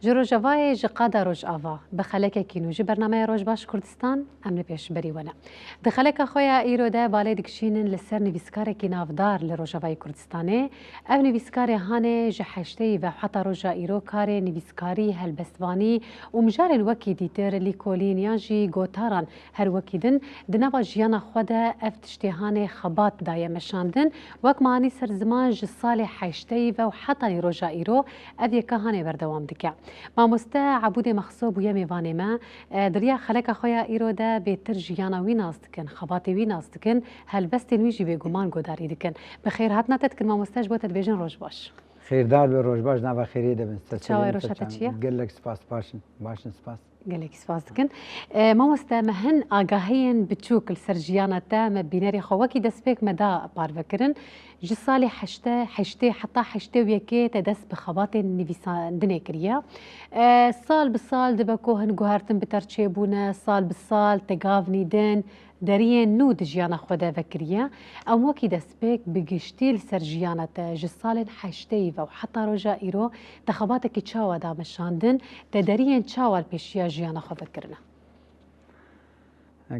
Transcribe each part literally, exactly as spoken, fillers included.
Ji Rojavayê ji qada Rojava bi xelekekî nû ji bernameya Roj Baş Kurdistan em li pêşberî we ne. Di xeleka xwe ya îro de balê dikişînin li ser nivîskarekî navdar li Rojavayê Kurdistanê. Ev nivîskarê hanê ji heşteyî ve heta roja îro karê nivîskarî, helbestvanî û mijarên wekî dîtir, lîkolîn yan jî gotaran her wekî din di nava jiyana xwe de ev tiştê hanê xebat daye meşandin. Wek me anî ser ziman ji salê heşteyî ve û hetanî roja îro ev yeka hanê berdewam dike. Mamoste Ebûdê Mexso bûye mêvanê me. E, di riya xeleka xwe ya îro de bêtir jiyana wî nas dikin, xebatê wî nas dikin, helbestên wî jî bêguman godarî dikin. Bi xêr hatina te dikin mamoste, ji bo te dibêjin roj baş. Xêrdar be, roj baş, nava xêrê de bin. Çawa roj hate çi ye? Gelek spas, baş in, baş in, spas. Gelekî spas dikin. E, mamoste, me hin agahiyên biçûk li ser jiyana te, me bînerê xwe wekî destpêk me da parve kirin. Ji salê heştê, heştê heta heştê û yekê te dest bi xebatên nivîsandinê kiriye. E, sal bi sal dibe ku hin guhertin bi te re çêbûne, sal bi sal te gav nîdin, deriyên nû di jiyana xwe de vekiriye. Em wekî destpêk bi giştî li ser jiyana te ji salên heşteyî ve û heta roja îro te xebatekî çawa da meşandin, te deriyên çawa li pêşiya jiyana xwe vekirine?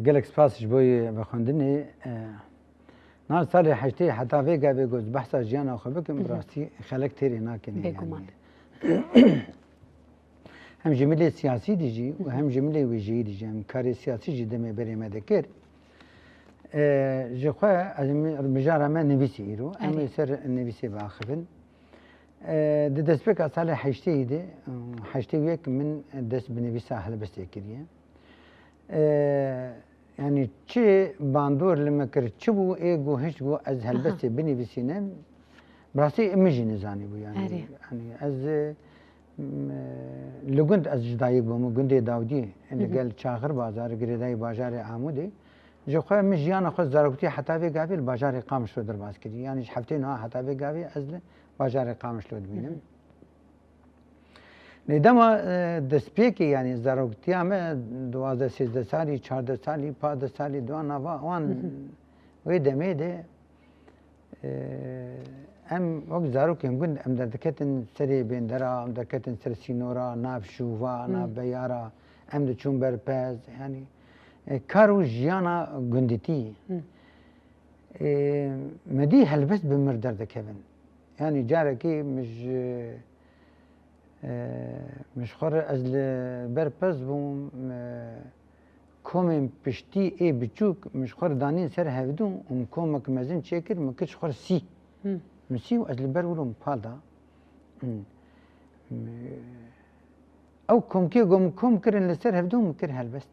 Gelek spas ji bo vexwendinê. E, na salê heştê heta vê gavê ku ez behsa jiyana xwe bikim, bi rastî xelek têrê nakene, yanî. Bêguman. Hem ji milê siyasî de jî û hem ji milê wêjeyî de jî, em karê siyasî jî demê berê me dikir. E, ji xwe ez mi-, mijara me nivîsê îro. Em ê ser nivîsê biaxivin. E, di destpêka salê heşteyî de, e, heştê û yek min dest bi nivîsa helbestê kiriye. E, yanî çi bandor li me kir, çi bû, ê got hişt got ez helbestê binivîsînim. Bi rastî min jî nizanîbû, yanî. Erê. Yanî ez, e, m-, e, li gund ez ji dayik bûm, gundê Dawdî, li gel Çaxir Bazar, girêdayî bajarê Amûdê. Ji xwe min jiyana xwe, zaroktiya heta vê gavê li bajarê Qamişlo derbas kirî. Yanî ji heftê nuha heta vê gavê ez li bajarê Qamişlo dibînim. Lê dema, e, destpêkê, yanî zaroktiya me duwazdeh sêzdeh salî, çardeh salî, pazdeh salî, di wan nava wan wê demê de, e, em wek zarokên gund em derdiketin serê bêndera, em derketin ser sînora, nav şûva, nav beyara, em diçûn ber pez, yanî, e, kar û jiyana gundîtî. E, me dî helbest bi mir derdikevin. Yanî carekî min ji, e, min ji xwe re ez li ber pez bûm, e, komên piştî ê biçûk min ji xwe re danîn ser hevdû û min komek mezin çêkir, min kir ji xwe re sî. Min sî û ez li ber wir û min pal da. Ew komkê ku min kom kirin li ser hevdû min kir helbest.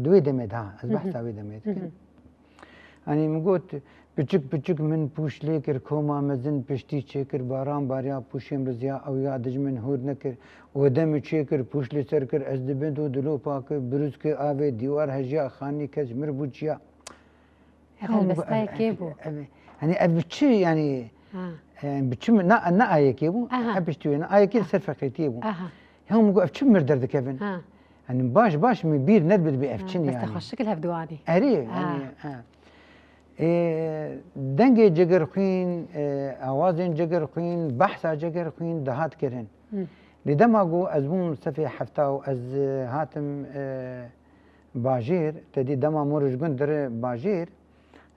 Di wê demê de, ha, ez behsa wê demê dikim. Yanî min got, piçik piçik min pûş lê kir, koma mezin piştî çêkir, baran bariya, pûşê min riziya, ew ya dij min hûr nekir. Wede min çêkir, pûş li ser kir, ez di bin û dilopa kir, birûzkê avê, dîwar hejiya, xanî kes ji mir bû çiya. Ev helbestayê kê bû? Ev, ev, hani ev bi çi, yanî, e, bi çi mi-, na, na ayekê bû? Aha. Ev piştî wê, na ayekê li ser feqîrtiyê bû. Aha. Ya min got, ev çi mir derdikevin? Ha. Hani baş baş min bîr nedibe ev çi ne yanî. Bes te xweşik li hev diwanî. Erê, ha, yanî, ha. E, dengê Cegerxwîn, e, awazên Cegerxwîn, behsa Cegerxwîn dihat kirin. Hı. Lê dema ku ez bûm sefê hefta û ez, e, hatim, e, bajêr, te dî dema moro ji gund dire bajêr,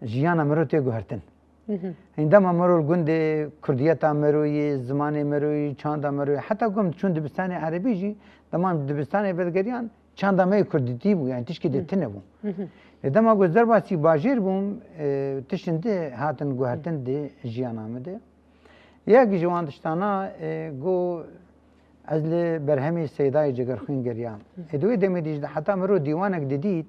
jiyana mero tê guhertin. Hı hı. Hîn dema mero li gundê kurdiyeta mero yê, zimanê mero yê, çanda mero yê, heta ku em diçûn dibistanê erebî jî, dema em dibistanê vedigeriyan, çanda me yê kurdîtî bû, yanî tişkî dê tune bû. Hı hı. Lê dema ku ez derbasî bajêr bûm, e, tiştin dî hatin guhertin dî jiyana min de. Yek ji wan tiştana, e, ku ez li berhemê Seydayê Cegerxwîn geriyam. Hı. E, di wê demê de jî heta mero dîwanek didît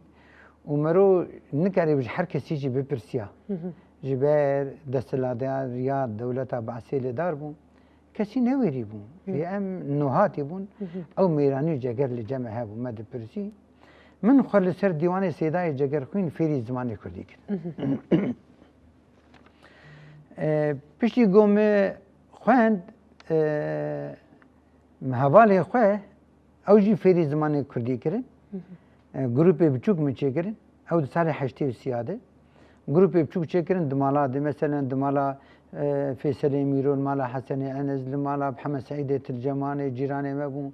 û mero nikarîbû ji her kesî jî bipirsiya. Hı hı. Ji ber desthilatdariya dewleta Be'sê lêdar bû. Kesî newêrî bû. Hı. Lê em nuhatî bûn. Hı hı. Ew mêranî û ceger li cem me hebû, me dipirsî. Min xwe li ser dîwanê Seydayê Cegerxwîn fêrî zimanê kurdî kir. Hı hı. E, piştî ku min xwend, e, min hevalê xwe, ew jî fêrî zimanê kurdî kirin. Hı hı. E, grûpê biçûk min çêkirin. Ew di salê heştê û sîya de. Grûpê biçûk çêkirin di mala de, meselen di mala e, Feyselê Mîro, li mala Hesenê Enes, li mala Mihemed Seîdê Tilcemanê, cîranê me bûn,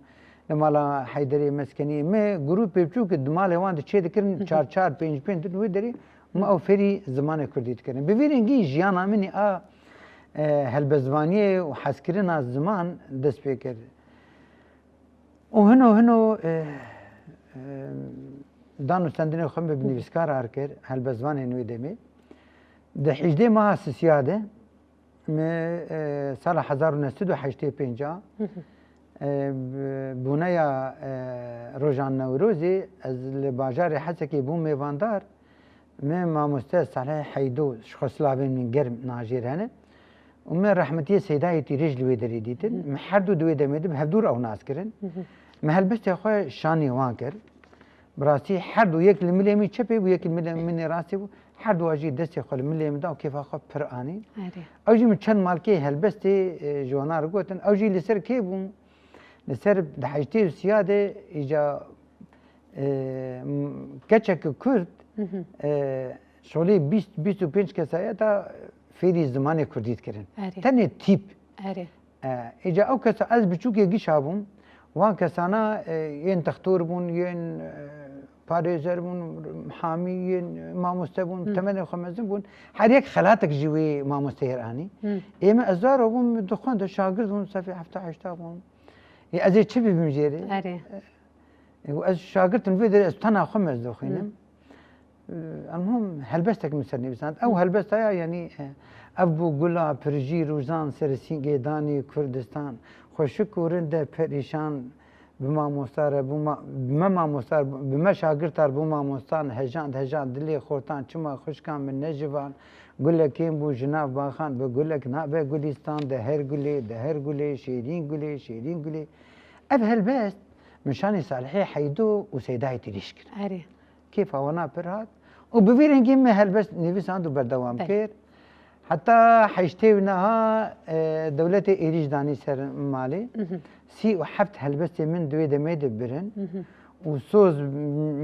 li mala Heyderê Meskeniyê. Me grûpê biçûk di malê wan de çê dikirin, çar çar, pênc pênc din wê derê, me ew fêrî zimanê kurdî dikirin. Bi vî rengî jiyana min a, e, helbestvaniyê û hezkirina ziman dest pê kir. Û hino hino, e, e, dan û stendinê xwe min bi nivîskar ar kir, helbestvanên wê demê. Di hejdê meha Sisiya de, me, e, sala hezar û neh sed û heştê pênc a, e, bi-, boneya, e, rojan Newrozê, ez li bajarê Hesekê bûm mêvandar. Me mamoste Salih Heydo, ji xwe silavên min germ najêr hene. Û me rehmetiyê Seydayê Tîrêj li wê derê dîtin. Hı hı. Me her du di wê demê de bi hevdûr ew nas kirin. Hı hı. Me helbestê xwe şanê wan kir. Bi rastî her du, yek li milê min çepê bû, yek li milê min ê rastê bû. Her du jî destê xwe li milê min da û kêfa xwe pir anî. Erê. Ew jî min çend malkê helbestê, e, ji wana re gotin. Ew jî li ser kê bûn? Li ser di heştê û sîya de îca, e, m-, keçeke kurd, Hı hı. e, şolê bîst, bîst û pênc kesayeta fêrî zimanê kurdî dikirin. Erê. Tenê tîp. Erê. E, îca ew kesa ez biçûkê gişa bûm, wan kesana, e, yên textor bûn, yên, e, parêzer bûn, hamî, yên mamoste bûn, Hı. temenê xwe mezin bûn. Her yek xelatek ji wê mamosteyê anî. Hı. Ê me ez zaro bûm, dixwend, şagirt bûm, sefê hefta heşta bûm. Ê ez ê çi bibim jê re? Erê. Ê, û ez şagirtim vê derê ez tena xwe me ez dixwînim. Hı. Ê, elmuhim helbestek min ser nivîsand. Ew Hı. helbesta ya, yanî, e, ev bû gula pirjî rûzan ser sîngê danî Kurdistan. Xweşik û rind e perîşan bi mamosta re, bû ma-, bi me mamosta re, bi me şagirta re bû mamostan, hejand, hejand dilê xortan, çima xwişkan min ne ji van, gulekên bû ji nav baxan, bi gulek nabe gulîstan, de her gulê, de her gulê, şêrîn gulê, şêrîn gulê. Ev helbest min şanî Salihê Heydo û Seydayê Tîrîş kir. Erê. Kêfa wana pir hat û bi vî rengî me helbest nivîsand û berdewam Belê. kir. Heta heştê û neha, e, dewletê êrîş danî ser malê. Mhm. Sî û heft helbestê min di wê demê de birin. Mhm. Û soz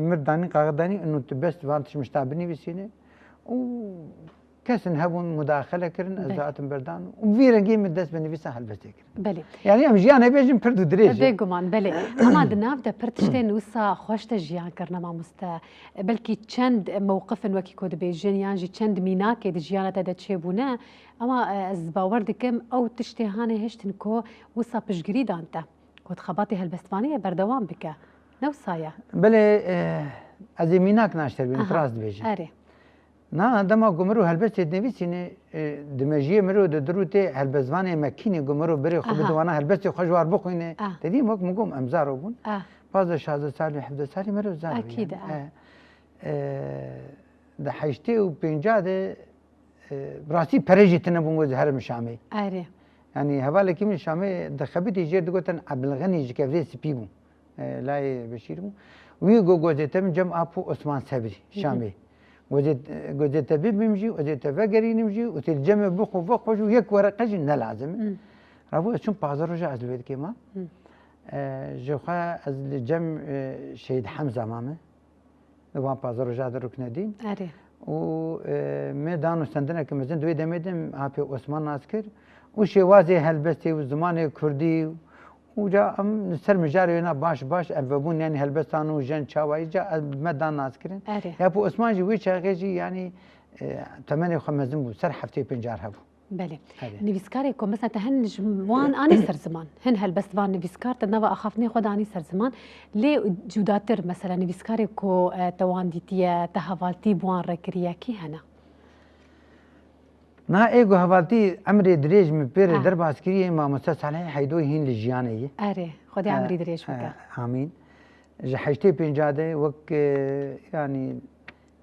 mir danî, kaxit danî, û tu bes van tişt min ji ta binivîsîne. Û kesin hebûn mudaxele kirin, ez Belê. dihatim berdan. Û vî rengî min dest bi nivîsa helbestê kirin. Belê. Yani em jiyanê bêjin pir du dirêj e. Bêguman, belê. Ama di nav de pir tiştên wisa xweş te jiyan kirine mamoste. Belkî çend mewqifin wekî ku dibêjin, yan jî çend mînakê di jiyana te de çêbûne. Ama, e, ez bawer dikim ew tiştê hanê hiştin ku wisa piştgirî dan te. Ku di xebatê helbestvaniyê berdewam bike. Ne wisa ye? Belê, e, ez ê mînak naşter bînim, Aha. rast dibêjim. Erê. Na, dema ku mirov helbestê dinivîsîne, e, di mejiyê mirov de dirû tê helbestvanê me kîne ku mirov berê xwe Aha. bide wana helbestê xwe ji war bixwîne. Ah. Te dî wek min got em zaro bûn. Ah. Pazdeh şazdeh salî, hevdeh salî mirov zaro Akîd, yani. ah. E, e, di heştê û pênca de, e, bi rastî pere jî tune bûn ku ez herim Şamê. Erê. Yani hevalekî min Şamê dixebitî jêr digotin Ebdilxenî ji Kevrê Spî bû. E, layê Beşîr bû. Wî got, gozê te min cem Apo Osman Sebrî, Hı hı. Şamê. Gozê, gozê te bibim jî, gozê te vegerînim jî, û tê li cemê bixwe vexwe jî û yek wereqe jî ne lazim e. Hı. Rabû ez çûm pazdeh roja ez li wê dikê mam. Hı. E, ji xwe ez li cem, e, Şehîd Hemza mame. Li wan pazdeh roja de ruknedîn. Erê. Û, e, me dan û stendineke mezin di wê demê de Apê Osman nas kir. Û şêwazê helbestê û zimanê kurdî û ca em li ser mijarê wêna baş baş ev vebûn, yani helbestan û jen çawayî ca em me dan nas kirin. Erê. Ya Apê Osman jî wê çaxê jî yani, e, temenê xwe mezin bû, ser heftê pênc hebû. Belê. Erê. Nivîskarê ku mesela te hin ji wan anî ser ziman, hin helbestvan nivîskar te nava axaftinê xwe de anî ser ziman, lê cudatir mesela nivîskarê ku, e, te wan dîtiye, te hevaltî bi wan re kiriye, kî hene? Na ê ku hevaltî emrê dirêj min pê re Ah. derbas kiriye, mamoste Salihê Heydo hîn li jiyanê ye. Erê, Xwedê Eh, emrî dirêj bike. eh, amîn. Ji heştê pênca de wek, e, yani,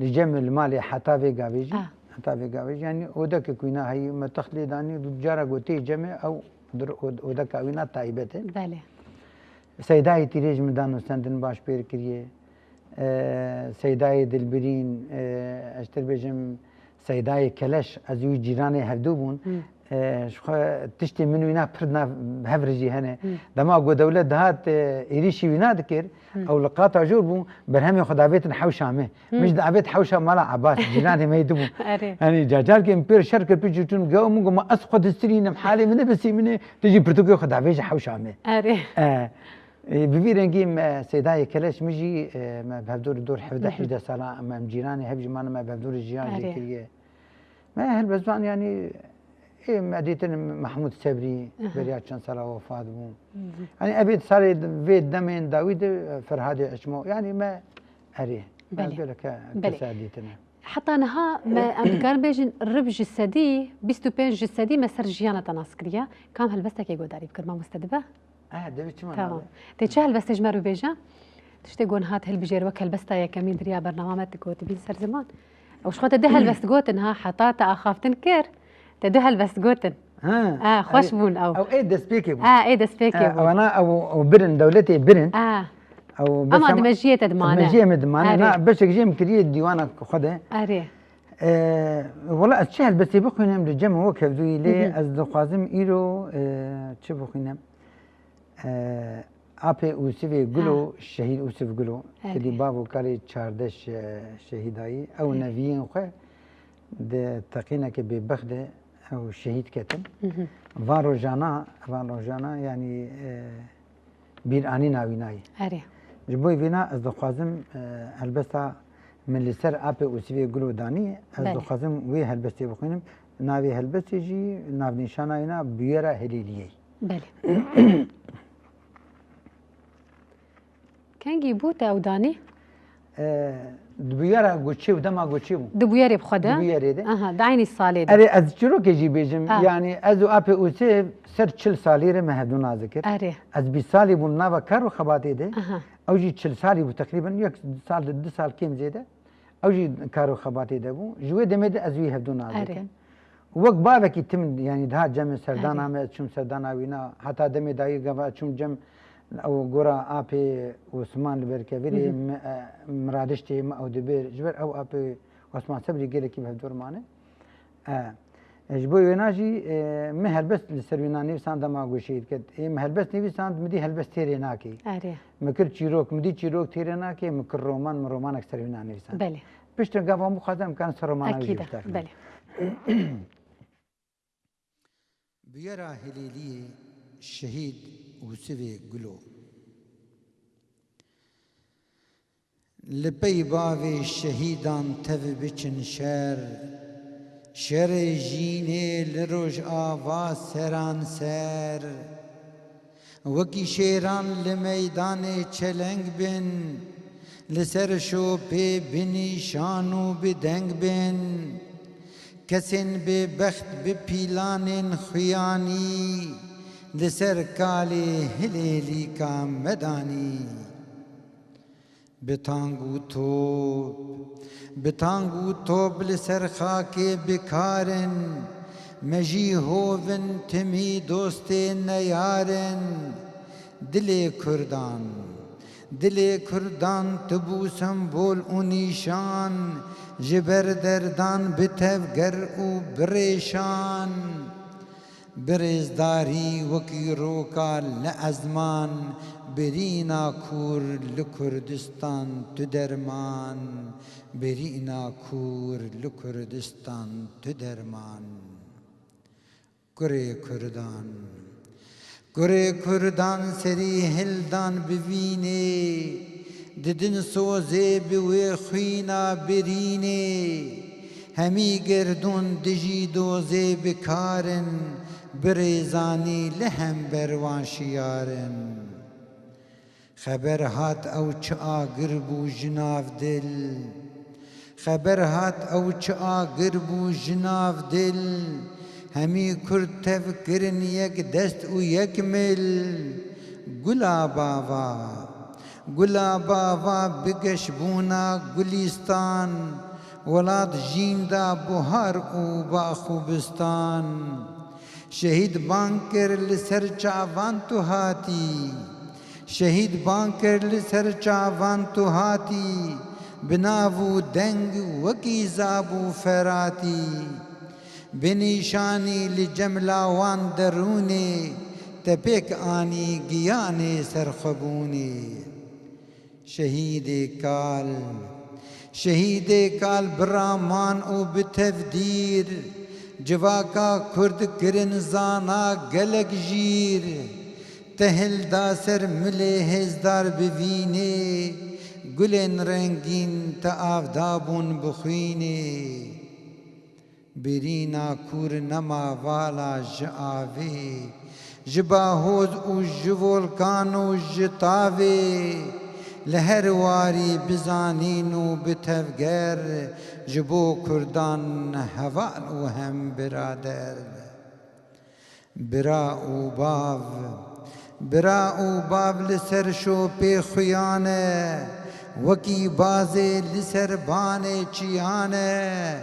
Li cem li malê heta vê gavê jî, Ah. heta vê gavê jî, yanî odeke ku wîna heyî me text lê danî, du cara ku tê cemê ew dir-, od-, odeka wîna taybet e. Belê. Seydayê Tîrêj min dan û stendin baş pêr kiriye. E, Seydayê Dilbirîn, e, ez ji te bêjim, Seydayê Keleş, ez û wî cîranê hevdu bûn. Hı. E, ji xwe tiştê min wîna pir nav hev re jî hene. Dema ku dewlet dihat, e, êrîşî wîna dikir, ew li qata jor bû, berhemê xwe davêtin hewşa me. Min jî davêt hewşa mala Ebas, cîranê me yê dibû. Erê. Yanî carcarkê min pêr şer kir, pişt çûn, ge min got, ma ez xwe distirînim, halê min ne bi sî min e, tu jî pirtûkê xwe davêje hewşa me. Erê. E, e, bi vî rengî me Seydayê Keleş min jî, e, me bi hevdor dor hevdeh hejdeh sala me em cîranê hev jî mane me bi hevdor jiyan jî kiriye. Me helbestvan, yanî, ê, me dîtin Mehmûd Sebrî, beriya çend sala wefat bû. Yanî, evê sarê vê demên dawî de Ferhadê Eçmo. Yanî, me erê. Me Belê. geleke Belê. kesa dîtine. Heta niha me, em dikarin bêjin, rib ji sedî, bîst û pênc ji sedî me ser jiyana te nas kiriye. Kam helbestekê guhdarî bikir, mamoste dibe? Eh, dibê çima Tamam. nabe? Tê çi helbestê ji me re bêje? Tiştê gon hat hilbijêr wek helbesta yekemîn diriya bernama me tu gotibîn ser ziman. Ew ji xwe te du helbest gotin ha, heta te axaftin kir. Te du helbest gotin. Ha, Ah, xweş erê. bûn ew. Ew ê destpêkê bûn. Ah, ê destpêkê Eh, bûn. Ewana ew, ew birin, dewletê birin. Ah. Ew Ama bes di em- mejiyê te dimane. Mejiyê me dimane. Erê. Na, beşek jê em kiriye dîwana xwe de. Erê. Eh, wela ez çi helbestê bixwînim li cem wek hevdûyî lê Hı hı. ez dixwazim îro, eh, çi bixwînim? E, Apê Ûsivê Gulo, Ha. Şehîd Ûsiv Gulo, Erê. kilî bav û kalê çardeh şe-, şehîdayî, ew Erê. neviyên xwe di teqîneke bêbext de ew şehîd ketin. Hı hı. Van rojana, van rojana, yanî, e, bîranîna wî nayê. Erê. Ji bo vîna ez dixwazim, e, helbesta min li ser Apê Ûsivê Gulo danî, ez Belê. dixwazim wê helbestê bixwînim. Navê helbestê jî navnîşana wîna Bûyera Hilêliyê. Belê. Kengî bû te ew danî? E, di bûyera goçê û dema goçê bû. Di bûyerê bi xwe de? Di bûyerê de. Aha, di eynî salê de. Erê, ez çîrokê jî bêjim. Ha. Yanî ez û Apê Ûsê ser çil salî re me hevdû nas dikir. Erê. Ez bîst salî bûm nava kar û xebatê de. Aha. Ew jî çil salî bû teqrîben, yek sal, du sal kêm zêde. Ew jî kar û xebatê de bû. Ji wê demê de ez wî hevdû nas Erê. dikim. Wek bavekî tim, yanî dihat cem min serdana Erê. me, ez çûm serdana wîna. Heta demê dayî gava ez çûm cem ew gora apê Osman li ber kevirê, Hı hı. mi-, e, Miradiştê me ew dibir. Ji ber ew apê Osman Sebrî gelekî bi hevdor mane. E, e, ji bo wêna jî, e, min helbest li ser wîna nivîsand dema ku şehîd ket. Ê, min helbest nivîsand, min dî helbest têrê nake. Erê. Min kir çîrok, min dî çîrok têrê nake, min kir roman, min romanek ser wîna nivîsand. Belê. Piştre gava min bixwaze em karin ser romana wî jî Ekîd e, biteqînin. belê. Bûyera Hilêliyê, Şehîd Ûsivê Gulo. Li pey bavê şehîdan tev biçin şer, şerê jînê li Rojava seran ser. Wekî şêran li meydanê çeleng bin, li ser şopê bi nîşan û bi deng bin. Kesên bêbext bi pîlanên xuyanî, li ser kalê Hilêlîka me danî. Bi tang û top, bi tang û top li ser xakê bikarin, me jî hovin timî dostê neyarin. Dilê Kurdan, dilê Kurdan tu bû sembol û nîşan, ji ber derdan bi tevger û bi rêşan. Bi rêzdarî wekî roka li ezman, birîna kûr li Kurdistan tu derman, birîna kûr li Kurdistan tu derman. Kurê Kurdan. Kurê Kurdan serî hildan bi vînê, didin sozê bi wê xwîna birînê. Hemî gerdûn dijî dozê bikarin, bi rêzanî li hember wan şiyar in. Xeber hat ew çi agir bû ji nav dil. Xeber hat ew çi agir bû ji nav dil. Hemî Kurd tev kirin yek dest û yek mil. Gula bava, gula bava bi geşbûna Gulîstan, welat jîn da buhar û bax û bistan. Şehîd bang kir li ser çavan tu hatî. Şehîd bang kir li ser çavan tu hatî. Bi nav û deng wekî Zab û Feratî. Bi nîşanî li cemla wan derûnê, te pêk anî giyanê serxwebûnê. Şehîdê kal, şehîdê kal bi raman û bi tevdîr, civaka Kurd kirin zana gelek jîr. Te hilda ser milê hêzdar bi vînê, gulên rengîn te avda bûn bi xwînê. Birîna kûr nema vala ji avê, ji bahoz û ji volkan û ji tavê. Li her warî bi zanîn û bi tevger, ji bo kurdan heval û hembirader. Bira û bav, bira û bav li ser şopê xuyan e, wekî bazê li ser banê çiyan e.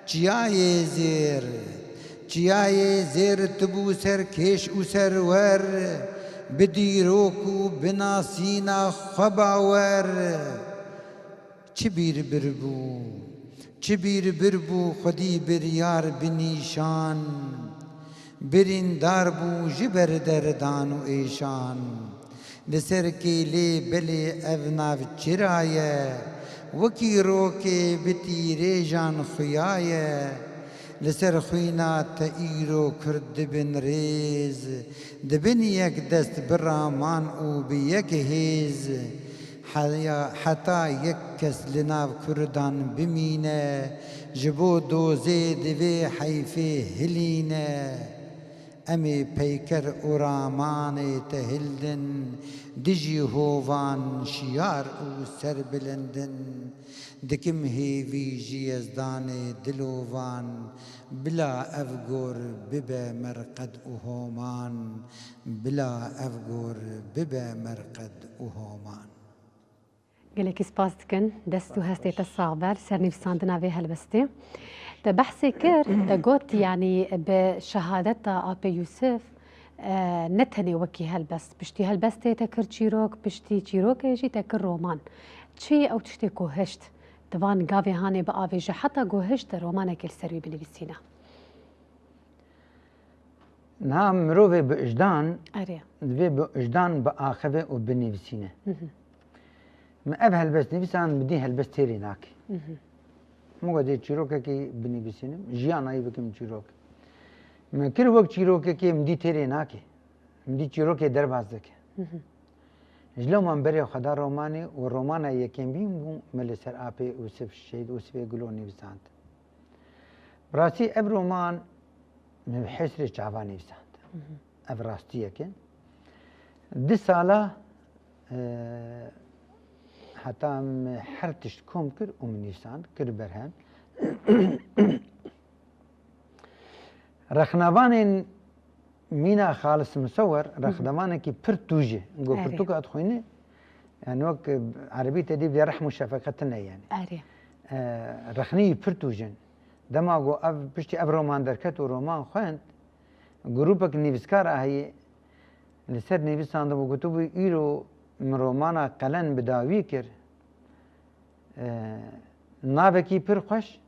Çiyayê zêr, çiyayê zêr tibû serkêş û serwer, bi dîrok û bi nasîna xwe bawer. Çi bîr bir bû, çi bîr bir bû xwedî biryar bi nîşan, birîndar bû ji ber derdan û êşan. Li ser kêlê belê ev nav çira ye, wekî rokê bi tîrêjan xuya ye. Li ser xwîna te îro Kurd dibin rêz, dibin yek dest bi raman û bi yek hêz. Heya, heta yek kes li nav Kurdan bimîne, ji bo dozê divê heyfê hilîne. Em ê peyker û ramanê te hildin, dijî hovan şiyar û serbilind in. Dikim hêvî ji Yezdanê dilovan, bila ev gor bibe merqed û homan, bila ev gor bibe merqed û homan. Gelekî spas dikin. Dest û hestê te sax be li ser nivîsandina vê helbestê. Te behsê kir, te got, yanî bi şehadeta Apê Yûsif, e, ne tenê wekî helbest. Piştî helbestê te kir çîrok, piştî çîrokê jî te kir roman. Çi ye ew tiştê ku hişt? Di van gavê hanê biavêje heta ku hişt te romanekê li ser wî binivîsîne. Niha mirovê bi ijdan, Erê. divê bi ijdan biaxive û binivîsîne. Hı hı. Min ev helbest nivîsan, min dî helbest têrê nake. Hı hı. Min got, dê çîrokekê binivîsînim, jiyana wî bikim çîrok. Min kir wek çîrokekê, min dî têrê nake. Min dî çîrokê derbas dike. Hı hı. Ji lewman berê xwe da romanê û romana yekemîn bû, min li ser Apê Ûsif, Şehîd Ûsifê Gulo nivîsand. Bi rastî ev roman min bi hêsrê çavan nivîsand. Hı hı. Ev rastiyek e. Di sala, e, heta min her tişt kom kir û min nivîsand, kir berhem. Rexnavanên Mîna Xalis Misewer, Hı hı. rexnevanekî pir tûj e. Go Erê. pirtûka dixwîne, yani wek, e, erebî te dî bide rehm û şefeqet tune yani. Erê. E, rexneyî pir tûj in. Dema go ev, piştî ev roman derket û roman xwend, grûpek nivîskar a heye li ser nivîsandibû, gotibû, îro min romana Qelen bi dawî kir. E, navekî pir xweş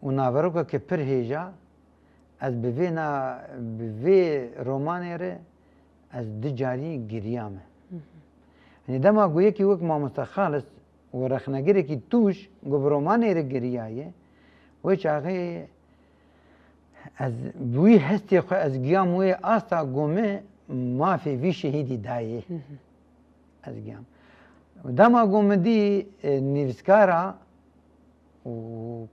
û naverokeke pir hêja, ez bi vê na-, bi vê romanê re ez du carî giriyame. Hı hı. Yanî dema ku yekî wek mamoste Xalis û rexnegerekî tûj ku bi romanê re giriyaye, wê çaxê ez bi wî hestê xwe ez giyam wê asta ku min mafê vî şehîdî dayê. Hı hı. Ez giyam. Dema ku min dî, e, nivîskara û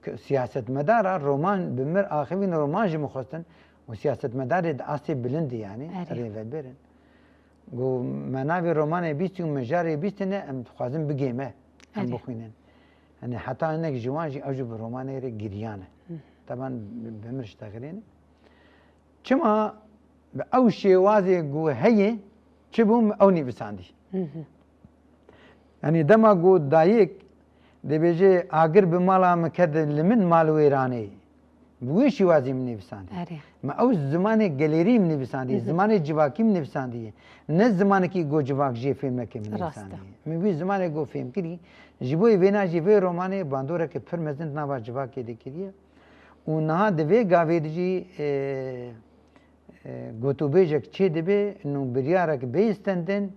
k-, siyasetmedara roman bi mir axivîn, roman ji min xwestin û siyasetmedarê di astê bilind e, yanî Erê. rêvebirin. Got, me navê romanê bîstî û me jarê bîstine, em dixwazin bigême, em Erê. bixwînin. Yanî heta hinek ji wan jî ew jî bi romanê re giriyane. Hı. Teban bi, bi mir ji te xirêne. Çima bi ew şêwazê ku heye, çi bû, min ew nivîsandî. Hı hı. Yanî dema ku dayik dibêje, agir bi mala min ket, li min mal wêranê, bi wê şêwazê min nivîsandî. Erê. Min ew zimanê gelêrî min nivîsandî, Hı hı. zimanê civakî min nivîsandî. Ne zimanekî ku civak jê fêhm neke min Rast e. nivîsandî. Min wî zimanê ku fêhm kirî, ji bo vêna jî vê romanê bandoreke pir mezin di nava civakê de kiriye. Û niha di vê gavê de jî, e, e, gotûbêjek çê dibe, û biryarek bê stendin,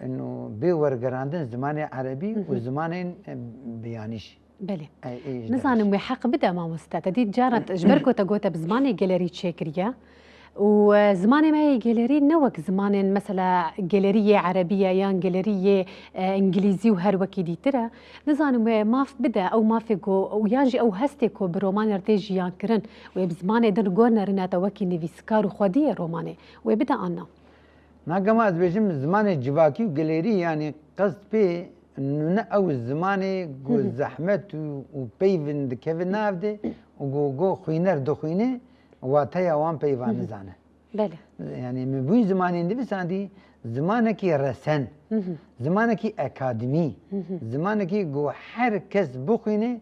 û bê wergerandin zimanê erebî û Hı hı. zimanên, e, biyanî jî. Belê. E, e, ji Nizanim derê. wê heq bide mamoste. Te dît cara te, ji ber ku te gote bi zimanê gelerî çêkiriye. Û, e, zimanê me yê gelerî ne wek zimanên mesela gelerî yê erebî ye yan gelerî yê, e, îngilîzî û her wekî dîtir e. Nizanim wê maf bide, ew mafê ku, û yan jî ew hestê ku bi romanê re tê jiyankirin, wê bi zimanê din gor nerîne te wekî nivîskar û xwediyê romanê, wê bide an na? Na gama ez bêjim zimanê civakî û gelerî, yanî qest pê nûne ew zimanê ku Hı hı. zehmet û, û peyvin dikeve nav de û ku, ku xwîner dixwîne, wateya wan peyvan Hı hı. nizane. Belê. Yanî min bûyî zimanê nivîsandî zimanekî resen, Hı hı. zimanekî akademî, Hı hı. zimanekî ku her kes bixwîne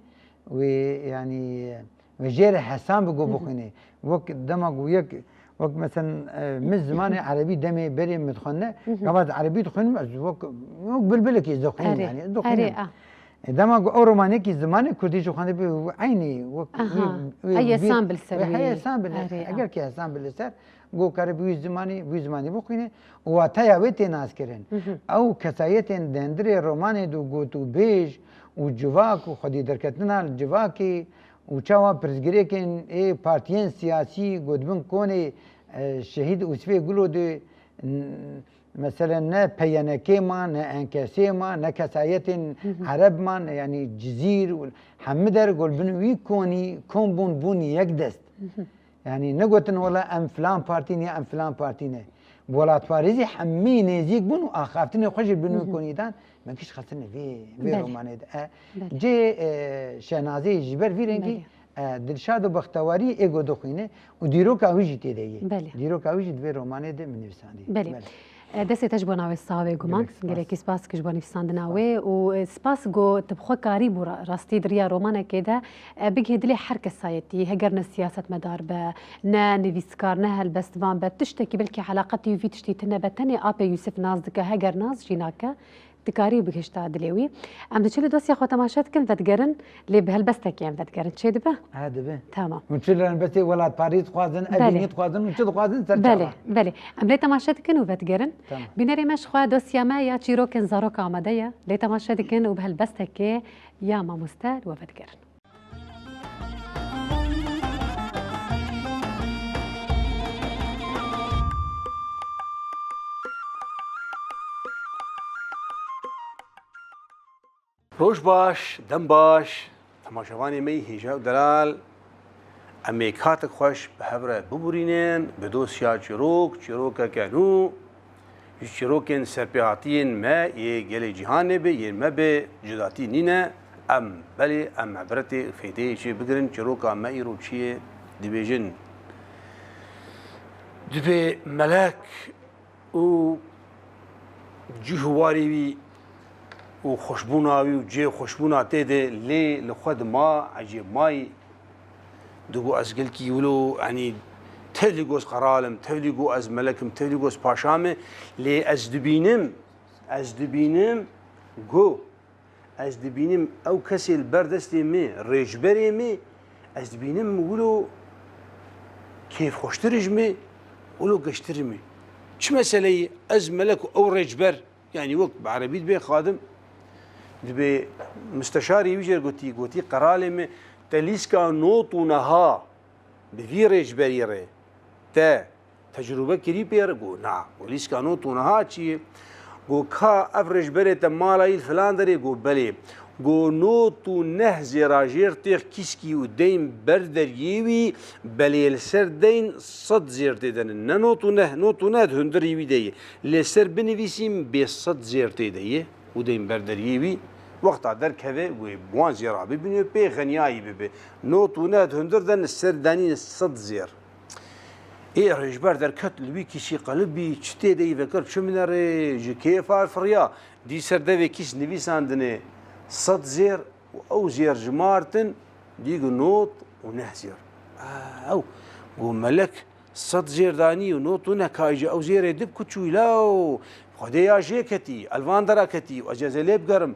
wê, yanî wê jê re hesan bi ku Hı hı. bixwîne. Wek dema ku yek, wek mesela, e, min zimanê erebî demê berê min dixwendine, Hı hı. gava ez erebî dixwînim, ez wek, wek bilbilekî ez dixwînim Erê, yanî, ez dixwînim. erê, ah. E, dema ku ew romanekî zimanê kurdî jî xwendibî, eynî wek Aha, wî, wî, hey wî, hesan bi li ser wî, wî. hey hesan bi li, Erê, ah. eger ki hesan bi li ser, ku kare bi wî zimanî, wî zimanî bixwîne û wateya wê tê naskirin. Hı hı. Ew kesayetên di hundirê romanê de got û bêj û civak û xwedî derketina li civakê û çawa pirsgirêkên ê partiyên siyasî ku di bin konê, e, Şehîd Ûsfê Gulo de, n-, meselen ne P Y N K ma, ne N K S ma, ne kesayetên Hı hı. Ereb ma, ne yanî Cizîr û hemû der ku li bin wî konî kon bûn, bûn yek dest. Hı hı. Yanî negotin wela em filan partî ne, em filan partî ne. Welatparêzî hemî nêzîk bûn û axaftinê xwe jî bin Hı wî hı. konî dan. Me giş xistine vê, vê Belê. romanê de. E, Belê. cê, e, Şehnazê ji ber vî rengî, Belê. e, dilşad û bextewarî ê ku dixwîne û dîroka wî jî tê de ye. Belê. Dîroka wî jî di vê romanê de min nivîsandî. Belê. Belê. E, destê te ji bo navê sax be guman. Gelek spas. Gelekî spas ki ji bo nivîsandina Spas. wê û, e, spas ku tu bi xwe karîbû ra-, rastî di riya romanekê de, e, bigihê dilê her kesayetî, heger ne siyasetmedar be, ne nivîskar, ne helbestvan be, tiştekî belkî eleqetî wî tiştî tune be, tenê apê Yûsif nas dike, heger nas jî nake, dikarî bigihişta dilê wî. Em diçin li dosya xwe temaşe dikin, vedigerin, lê bi helbestekê em vedigerin. Çê dibe? Ha, dibe. Tamam. Hûn çi li helbestê welatparêz dixwazin, Belê. evînî dixwazin, hûn çi dixwazin ser Belê, çava? belê. Em lê temaşe dikin û vedigerin. Tamam. Bînerê me ji xwe dosya me ya çîrokên zaroka amade ye. Lê temaşe dikin û bi helbestekê ya mamoste li we vedigerin. Roj baş, dem baş, temaşevanê me yî hêja û delal. Em ê katek xweş bi hev re biborînin, bi dosya çîrok, çîrokeke nû, ji çîrokên serpêhatiyên me yê gelê cîhanê be, yên me be, cudatî nîne. Em, belê, em îbretê û fêdeyê çê bigirin. Çîroka me îro çi ye? Dibêjin, dibê melek û cih û warê wî û xweşbûna wî û cihê xweşbûna tê de lê li xwe dima ecêbmayî. Digo ez gelkî wilo, yanî tevlî goz qeral im, tevlî go ez melek im, tevlî goz paşa me, lê ez dibînim, ez dibînim go Ez dibînim ew kesê li ber destê me, rêçberê me, ez dibînim wilo kêfxweştir ji me, wilo geştir ji me. Çi meseleyî? Ez melek û ew rêçber, yanî wek bi erebî dibê xadim, dibê misteşarê wî jê gotî, gotî, qeralê me, te lîska not û neha bi vî rêçberî re te tecrûbe kirî pê re? Go, na. Go, lîska not û neha çi ye? Go, ka ev rêçberê te mala yî li filan derê? Go, belê. Go, not û neh zêra jêr têx kîskî û deyn ber deriyê wî, belê li ser deyn sed zêr tê de ne. Ne not û neh, not û neh di hundirî wî de ye. Lê ser binivîsîm bê sed zêr tê de ye û deyn ber deriyê wî. Wexta derkeve, wê bi wan zêra bibîne, pê xeniyayî bibe. Not û neh di hundir de ne, ser danîne sed zêr. Ê rêçber derket, li wî kîsî qelibî, çi tê de yî vekir, çi minerê, ji kêfa firiya, dî ser devê kîs nivîsandinê sed zêr û ew zêr jimartin, dî got not û neh zêr. Ew, got melek sed zêr danî û not û neh, ka ji ew zêrê dib ku çûyî law, Xwedê ya jê ketî, elvan dera ketî, ez ê lê bigerim.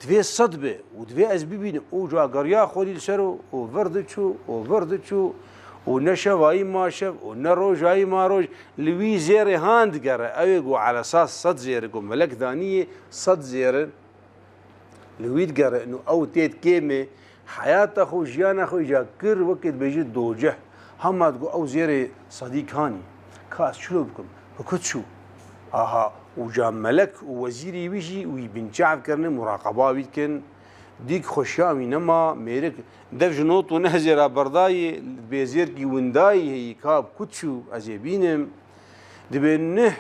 Divê sed be û divê ez bibînim. Û ca geriya xwedî li ser û, û vir diçû, û vir diçû, û ne şevayî ma şev, û ne rojayî ma roj, li wî zêrê han digere. Ew ê ku elesas sed zêr e, ku melek daniyê sed zêr in, li wî digere. Û ew tê kêmê heyata xwe, jiyana xwe îca kir, wekî dibêjî doceh. Hema digo ew zêrê sedî kanî. Ka ez çilo bikim? Bi ku çû? Aha, û ca melek û wezîrî wî jî wî binçav kirine, muraqeba wî dikin. Dîk xweşiya wî nema, mêrik dev ji not û neh zêra berdayê, bêzêrkî windayî heyî, ka bi ku çû ez ê bînim. Dibê neh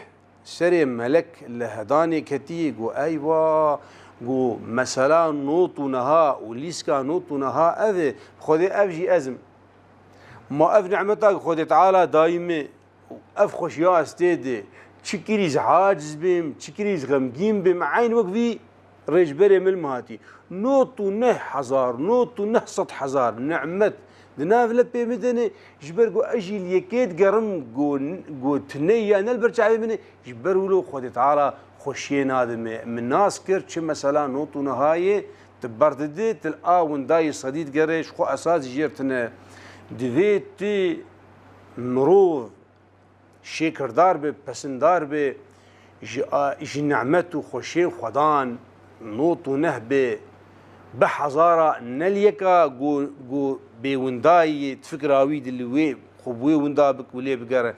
serê melek li hedanê ketiyê, got, eywa, got, mesela not û neha û lîska not û neha ev e, Xwedê ev jî ez im. Ma ev nimeta ku Xwedê Teala dayî min, ev xweşiya ez tê de, çi kirî ez aciz bim, çi kirî ez xemgîn bim, eyn wek vî rêcberê min li min hatî. Not û neh hezar, not û neh sed hezar nimet di nav lepê min de ne, ji ber ku ez jî li yekê digerim, ku, ku tinê ya ne li ber çavê min e, ji ber wilo Xwedê Teala xweşiyê nade me. Min nas kir, çi mesela not û nehayê, tu berdidê, tu li a windayê sedî digerê, ji xwe esas jêr tine. Divê tu mirov şêkirdar be, pesindar be, ji a, ji nimet û xweşiyên Xwedan, not û neh be, bi hezara ne li yeka ku, ku bêwindayî yê, di fikra wî de li wê xwe bi wê winda bik û lê bigere.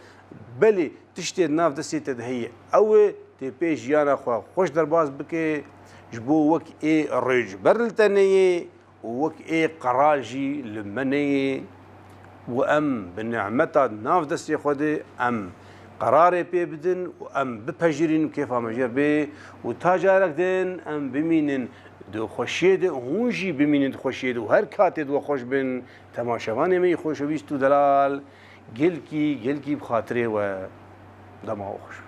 Belê, tiştê di nav destê te de heye. Ew ê tê pê jiyana xwe xweş derbas bike, ji bo wek ê rêcber li te neyê, û wek ê qerar jî li me neyê û em bi nimeta di nav destê xwe de em qerarê pê bidin û em bipejirîn û kêfa me jê re bê û ta carek din em bimînin di xweşiyê de, hûn jî bimînin di xweşiyê de û her katê di we xweş bin. Temaşevanê me yê xoşewîst û delal, gelkî, gelkî bi xatirê we, dema we xweş.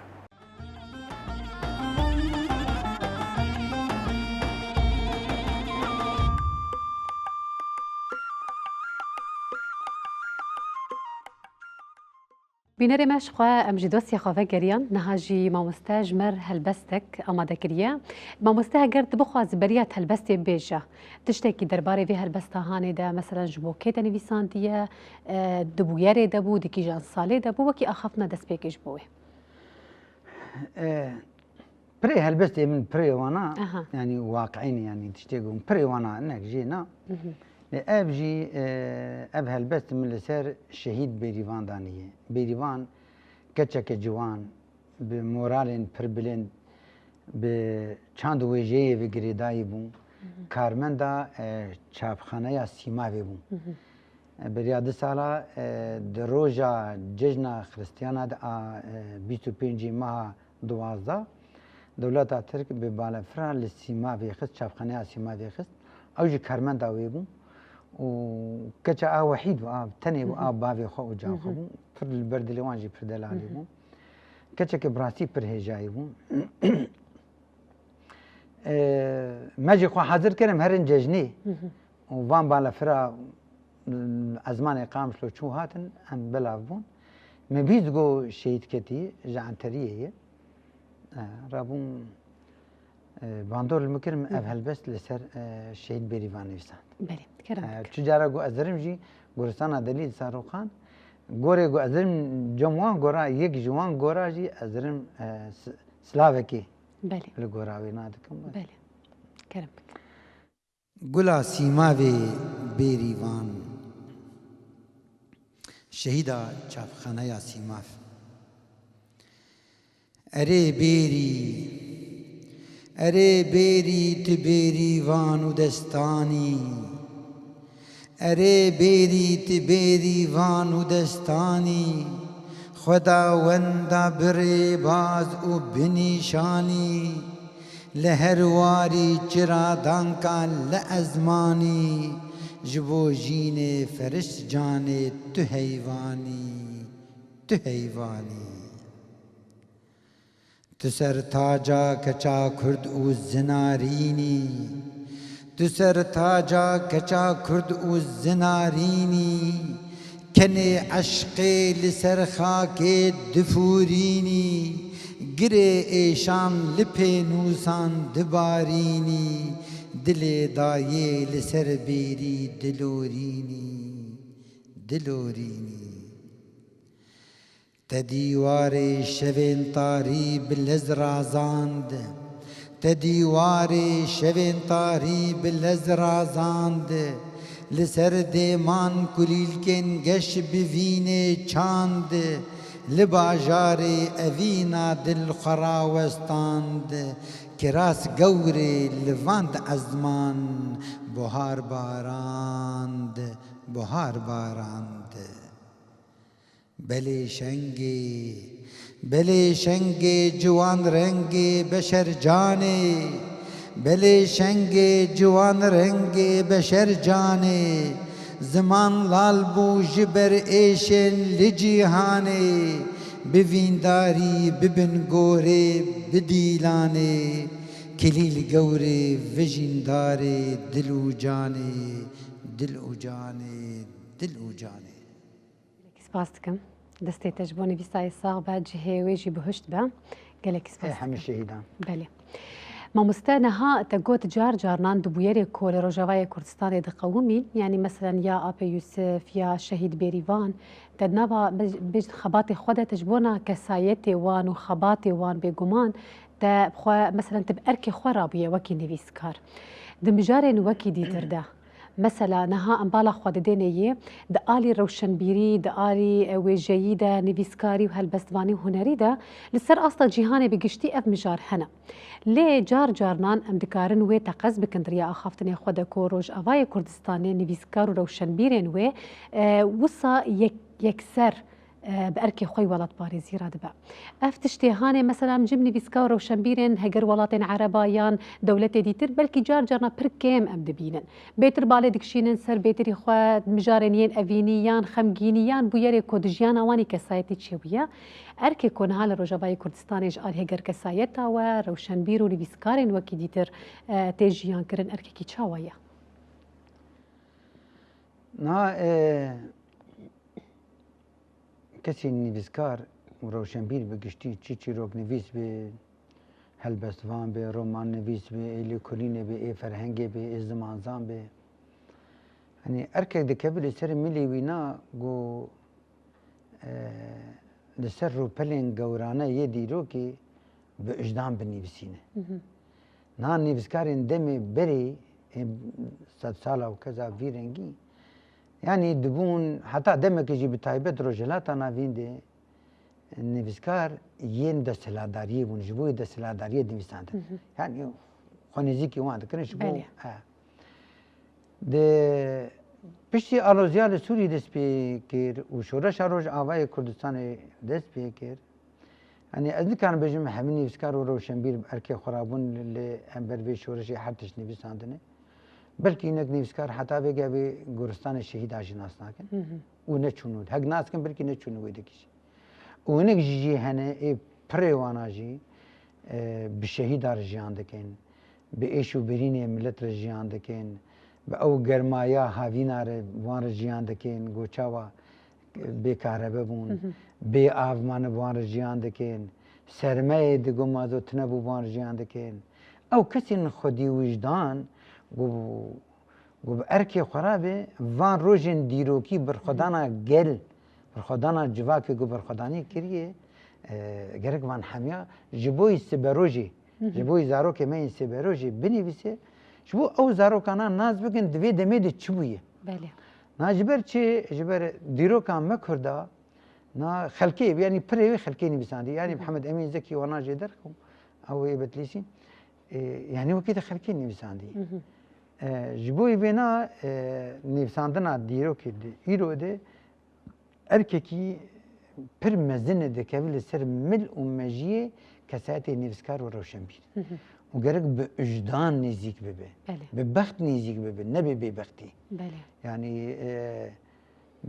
Bînerê me, ji xwe em ji dostê xwe vegeriyan, niha jî mamoste ji me re helbestek amade kiriye. Mamoste, heger tu bixwazî beriya helbestê bêje, tiştekî derbarê vê helbesta hanê de, meselen ji bo kê te nivîsandiye, e, di bûyerê de bû, di kîjan salê de bû, wekî axaftina destpêkê ji bo wê? E, pirê helbestê min pirê wana, Aha. yanî waqiî ne, yanî tiştê ku pirê wana hinek jê na. Mhm. Lê ev jî, e, ev helbest min li ser şehîd Bêrîvan daniye. Bêrîvan keçeke ciwan, bi moralên pir bilind, bi çand û wêjeyê ve girêdayî bû. Mhm. Karmenda, e, çapxaneya Sîmavê bû. Mhm. Beriya du sala, e, di roja cejna Xiristiyana de a, e, bîst û pêncî meha duwazdeh, dewleta Tirk bi balefira li Sîmavê xist, çapxaneya Sîmavê xist. Ew jî karmenda wê bû. Û keça a wehîd bû, a tenê bû, a bavê xwe û ca xwe bû. Pir li ber dilê wan jî pir delalî bû. Keçeke bi rastî pir hêjayî bû. E, me jî xwe hazir kirin herin cejnê. Hı hı. Û van balefira, m, ezmanê Qamişlo çû hatin, em belav bûn. Me bîst go şehîd ketî ji Enteriyê ye. E, rabûn, e, bandor li min kirin, ev helbest li ser, e, şehîd Bêrîvan nivîsand. Belê, kerem E, bike. Çi cara ku ez dirim jî goristana Delî di Saroxan. Gorê ku ez dirim cem wan gora, yek ji wan gora jî ez dirim, e, s-, slavekê. Belê. Li gora wê nadikim. Belê. Kerem bike. Gula Sîmavê Bêrîvan. Şehîda çapxaneya Sîmav. Erê Bêrî, erê Bêrî tu Bêrîvan û destanî. Erê Bêrî tu Bêrîvan û destanî, xwedawenda bi rêbaz û bi nîşanî, li her warî çiradanka li ezmanî, ji bo jînê ferişt canê tu heyvanî, tu heyvanî. Tu ser taca keça kurd û zinarînî. Tu ser taca keça kurd û zinarînî. Kenê eşqê li ser xakê difûrînî. Girê êşan li pênûsan dibarînî. Dilê dayê li ser bêrî dilorînî, dilorînî. Te dîwarê şevên tarî bi lez razand, te dîwarê şevên tarî bi lez razand, li ser dêman kulîlkên geş bi vînê çand, li bajarê evîna dil xwe rawestand, kiras gewrê li van di ezman, buhar barand, buhar barand. Belê şengê, belê şengê ciwan rengê beşer canê, belê şengê ciwan rengê beşer canê, ziman lal bû ji ber êşên li cîhanê, bi vîndarî bibin gorê bi dîlanê, kilîl gewrê vijîndarê dil û canê, dil û canê, dil û canê. Gelekî spas dikim. Destê te ji bo nivîsayê sax be, cihê wê jî bihuşt be. Gelekî spas Ê hemî dikim. Şehîdan. Belê. Mamoste, niha te got car carnan di bûyerê ku li Rojavayê Kurdistanê diqewimîn, yanî meselen ya Apê Yûsif, ya Şehîd Bêrîvan, te di nava, bê-, bêjin xebatê xwe de te ji bona kesayetê wan û xebatê wan bêguman te bi xwe, meselen te bi erkê xwe rabûye wekî nivîskar. Di mijarên wekî dîtir de, Mesela, niha em bala xwe didêne yê, di alî rewşenbîrî, di alî, e, wêjeyî de, nivîskarî û helbestvanî û hunerî de li ser asta cîhanê bi giştî ev mijar hene. Lê car carnan em dikarin wê teqez bikin di riya axaftinê xwe de ku Rojavayê Kurdistanê nivîskar û rewşenbîrên wê, e, wisa yek-, yekser e, bi erkê xwe yî welatparêzî re dibe. Ev tiştê hanê, mesela, em cim nivîskar û rewşenbîrên heger welatên Ereba yan dewletê dîtir, belkî car carna pir kêm em dibînin. Bêtir balê dikişînin ser bêtirî xwe, mijarên yên evînî yan xemgînî yan bûyerê ku di jiyana wan î kesayetî çêbûye. Erkê ku niha li Rojavayê Kurdistanê ji alî heger kesayeta we, rewşenbîr û nivîskarên wekî dîtir, e, tê jiyankirin, erkekî çawa ye? Na, e, Kesên nivîskar û rewşenbîr bi giştî, çi çîroknivîs be, helbestvan be, romannivîs be, ê lêkolînê be, ê ferhengê be, ê zimanzan be. Yanî erkek dikeve li ser milê wî na ku, e, li ser rûpelên gewrane yê dîrokê bi wijdan binivîsîne. Mhm. Niha nivîskarên demê berê, ê sedsala û keza vî rengî, yanî dibûn, heta demekê jî bi taybet Rojhilata Navîn de nivîskar yên desthilatdariyê bûn, ji bo yê desthilatdariyê dinivîsandin. Mhm. Yanî xwe nêzîkî wan dikirin ji bo, Belê. he. Di piştî aloziya li Sûrî dest pê kir û şoreşa Rojavayê Kurdistanê dest pê kir, Yanî ez nikarim bêjim hemî nivîskar û rewşenbîr bi erkê xwe rabûn, lê em ber vê şoreşê her tişt nivîsandine. Belkî hinek nivîskar heta vê gavê Goristanê Şehîda jî nas nakin Hı hı. û neçûn wê. Hek nas dikin, belkî neçûn wê dikî jî. Û hinek jî jî hene, ê pirê wana jî, e, bi şehîda re jiyan dikin. bi êş û birînê milet re jiyan dikin, bi ew germaya havîna re wan re jiyan dikin, ku çawa bê kahrebe bûn, Hı hı. bê av mane bi wan re jiyan dikin, sermeyê digo mazot tune bû bi wan re jiyan dikin. Ew kesên xwedî wijdan ku, ku bi erkê xwe re be, van rojên dîrokî berxwedana gel, berxwedana civakê ku berxwedanî kiriye, e, gerek van hemiya ji bo yî siberojê Hı hı. Ji bo zarokê me yên sêberojê binivîse, ji bo ew zarokana nas bikin di vê demê de çi bûye. Belê. Na ji ber çi? Ji ber dîroka me Kurda, na xelkê, yanî pirê wê xelkê nivîsandî. Yanî Hı hı. Mihemed Emîn Zekî wana jê derxim, ew ê Betlîsî, e, yanî wekî de xelkê nivîsandî. Hı hı. E, ji bo vêna, e, nivîsandina dîrokê di îro de, Erkekî pir mezin e, dikeve li ser mil û mejiyê kesayetê nivîskar û rewşenbîr. Hı hı. Û gerek bi wijdan nêzîk bibe. Belê. Bi bext nêzîk bibe, nebe bêbextî. Belê. Yanî, e,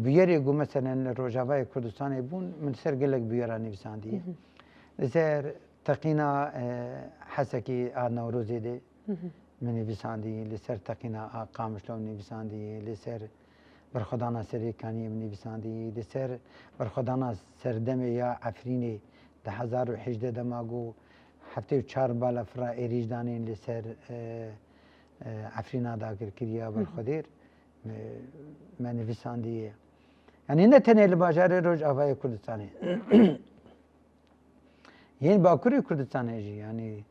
bûyerê ku meselen li Rojavayê Kurdistanê bûn, min ser gelek bûyera nivîsandî. Hı hı. Li ser teqîna, e, Hesekê a Newrozê de, Hı hı. Min nivîsandî, li ser teqîna a Qamişlo min nivîsandî, li ser berxwedana Serêkaniyê min nivîsandî, li ser berxwedana serdemê ya Efrînê di hezar û hejdeh dema ku heftê û çar balafira êrîş danîn li ser, e, e, Efrîna dagirkirî ya Hı hı. berxwedêr, e, me nivîsandiye. Yanî ne tenê li bajarê Rojavayê Kurdistanê. Yên Bakurê Kurdistanê jî, yanî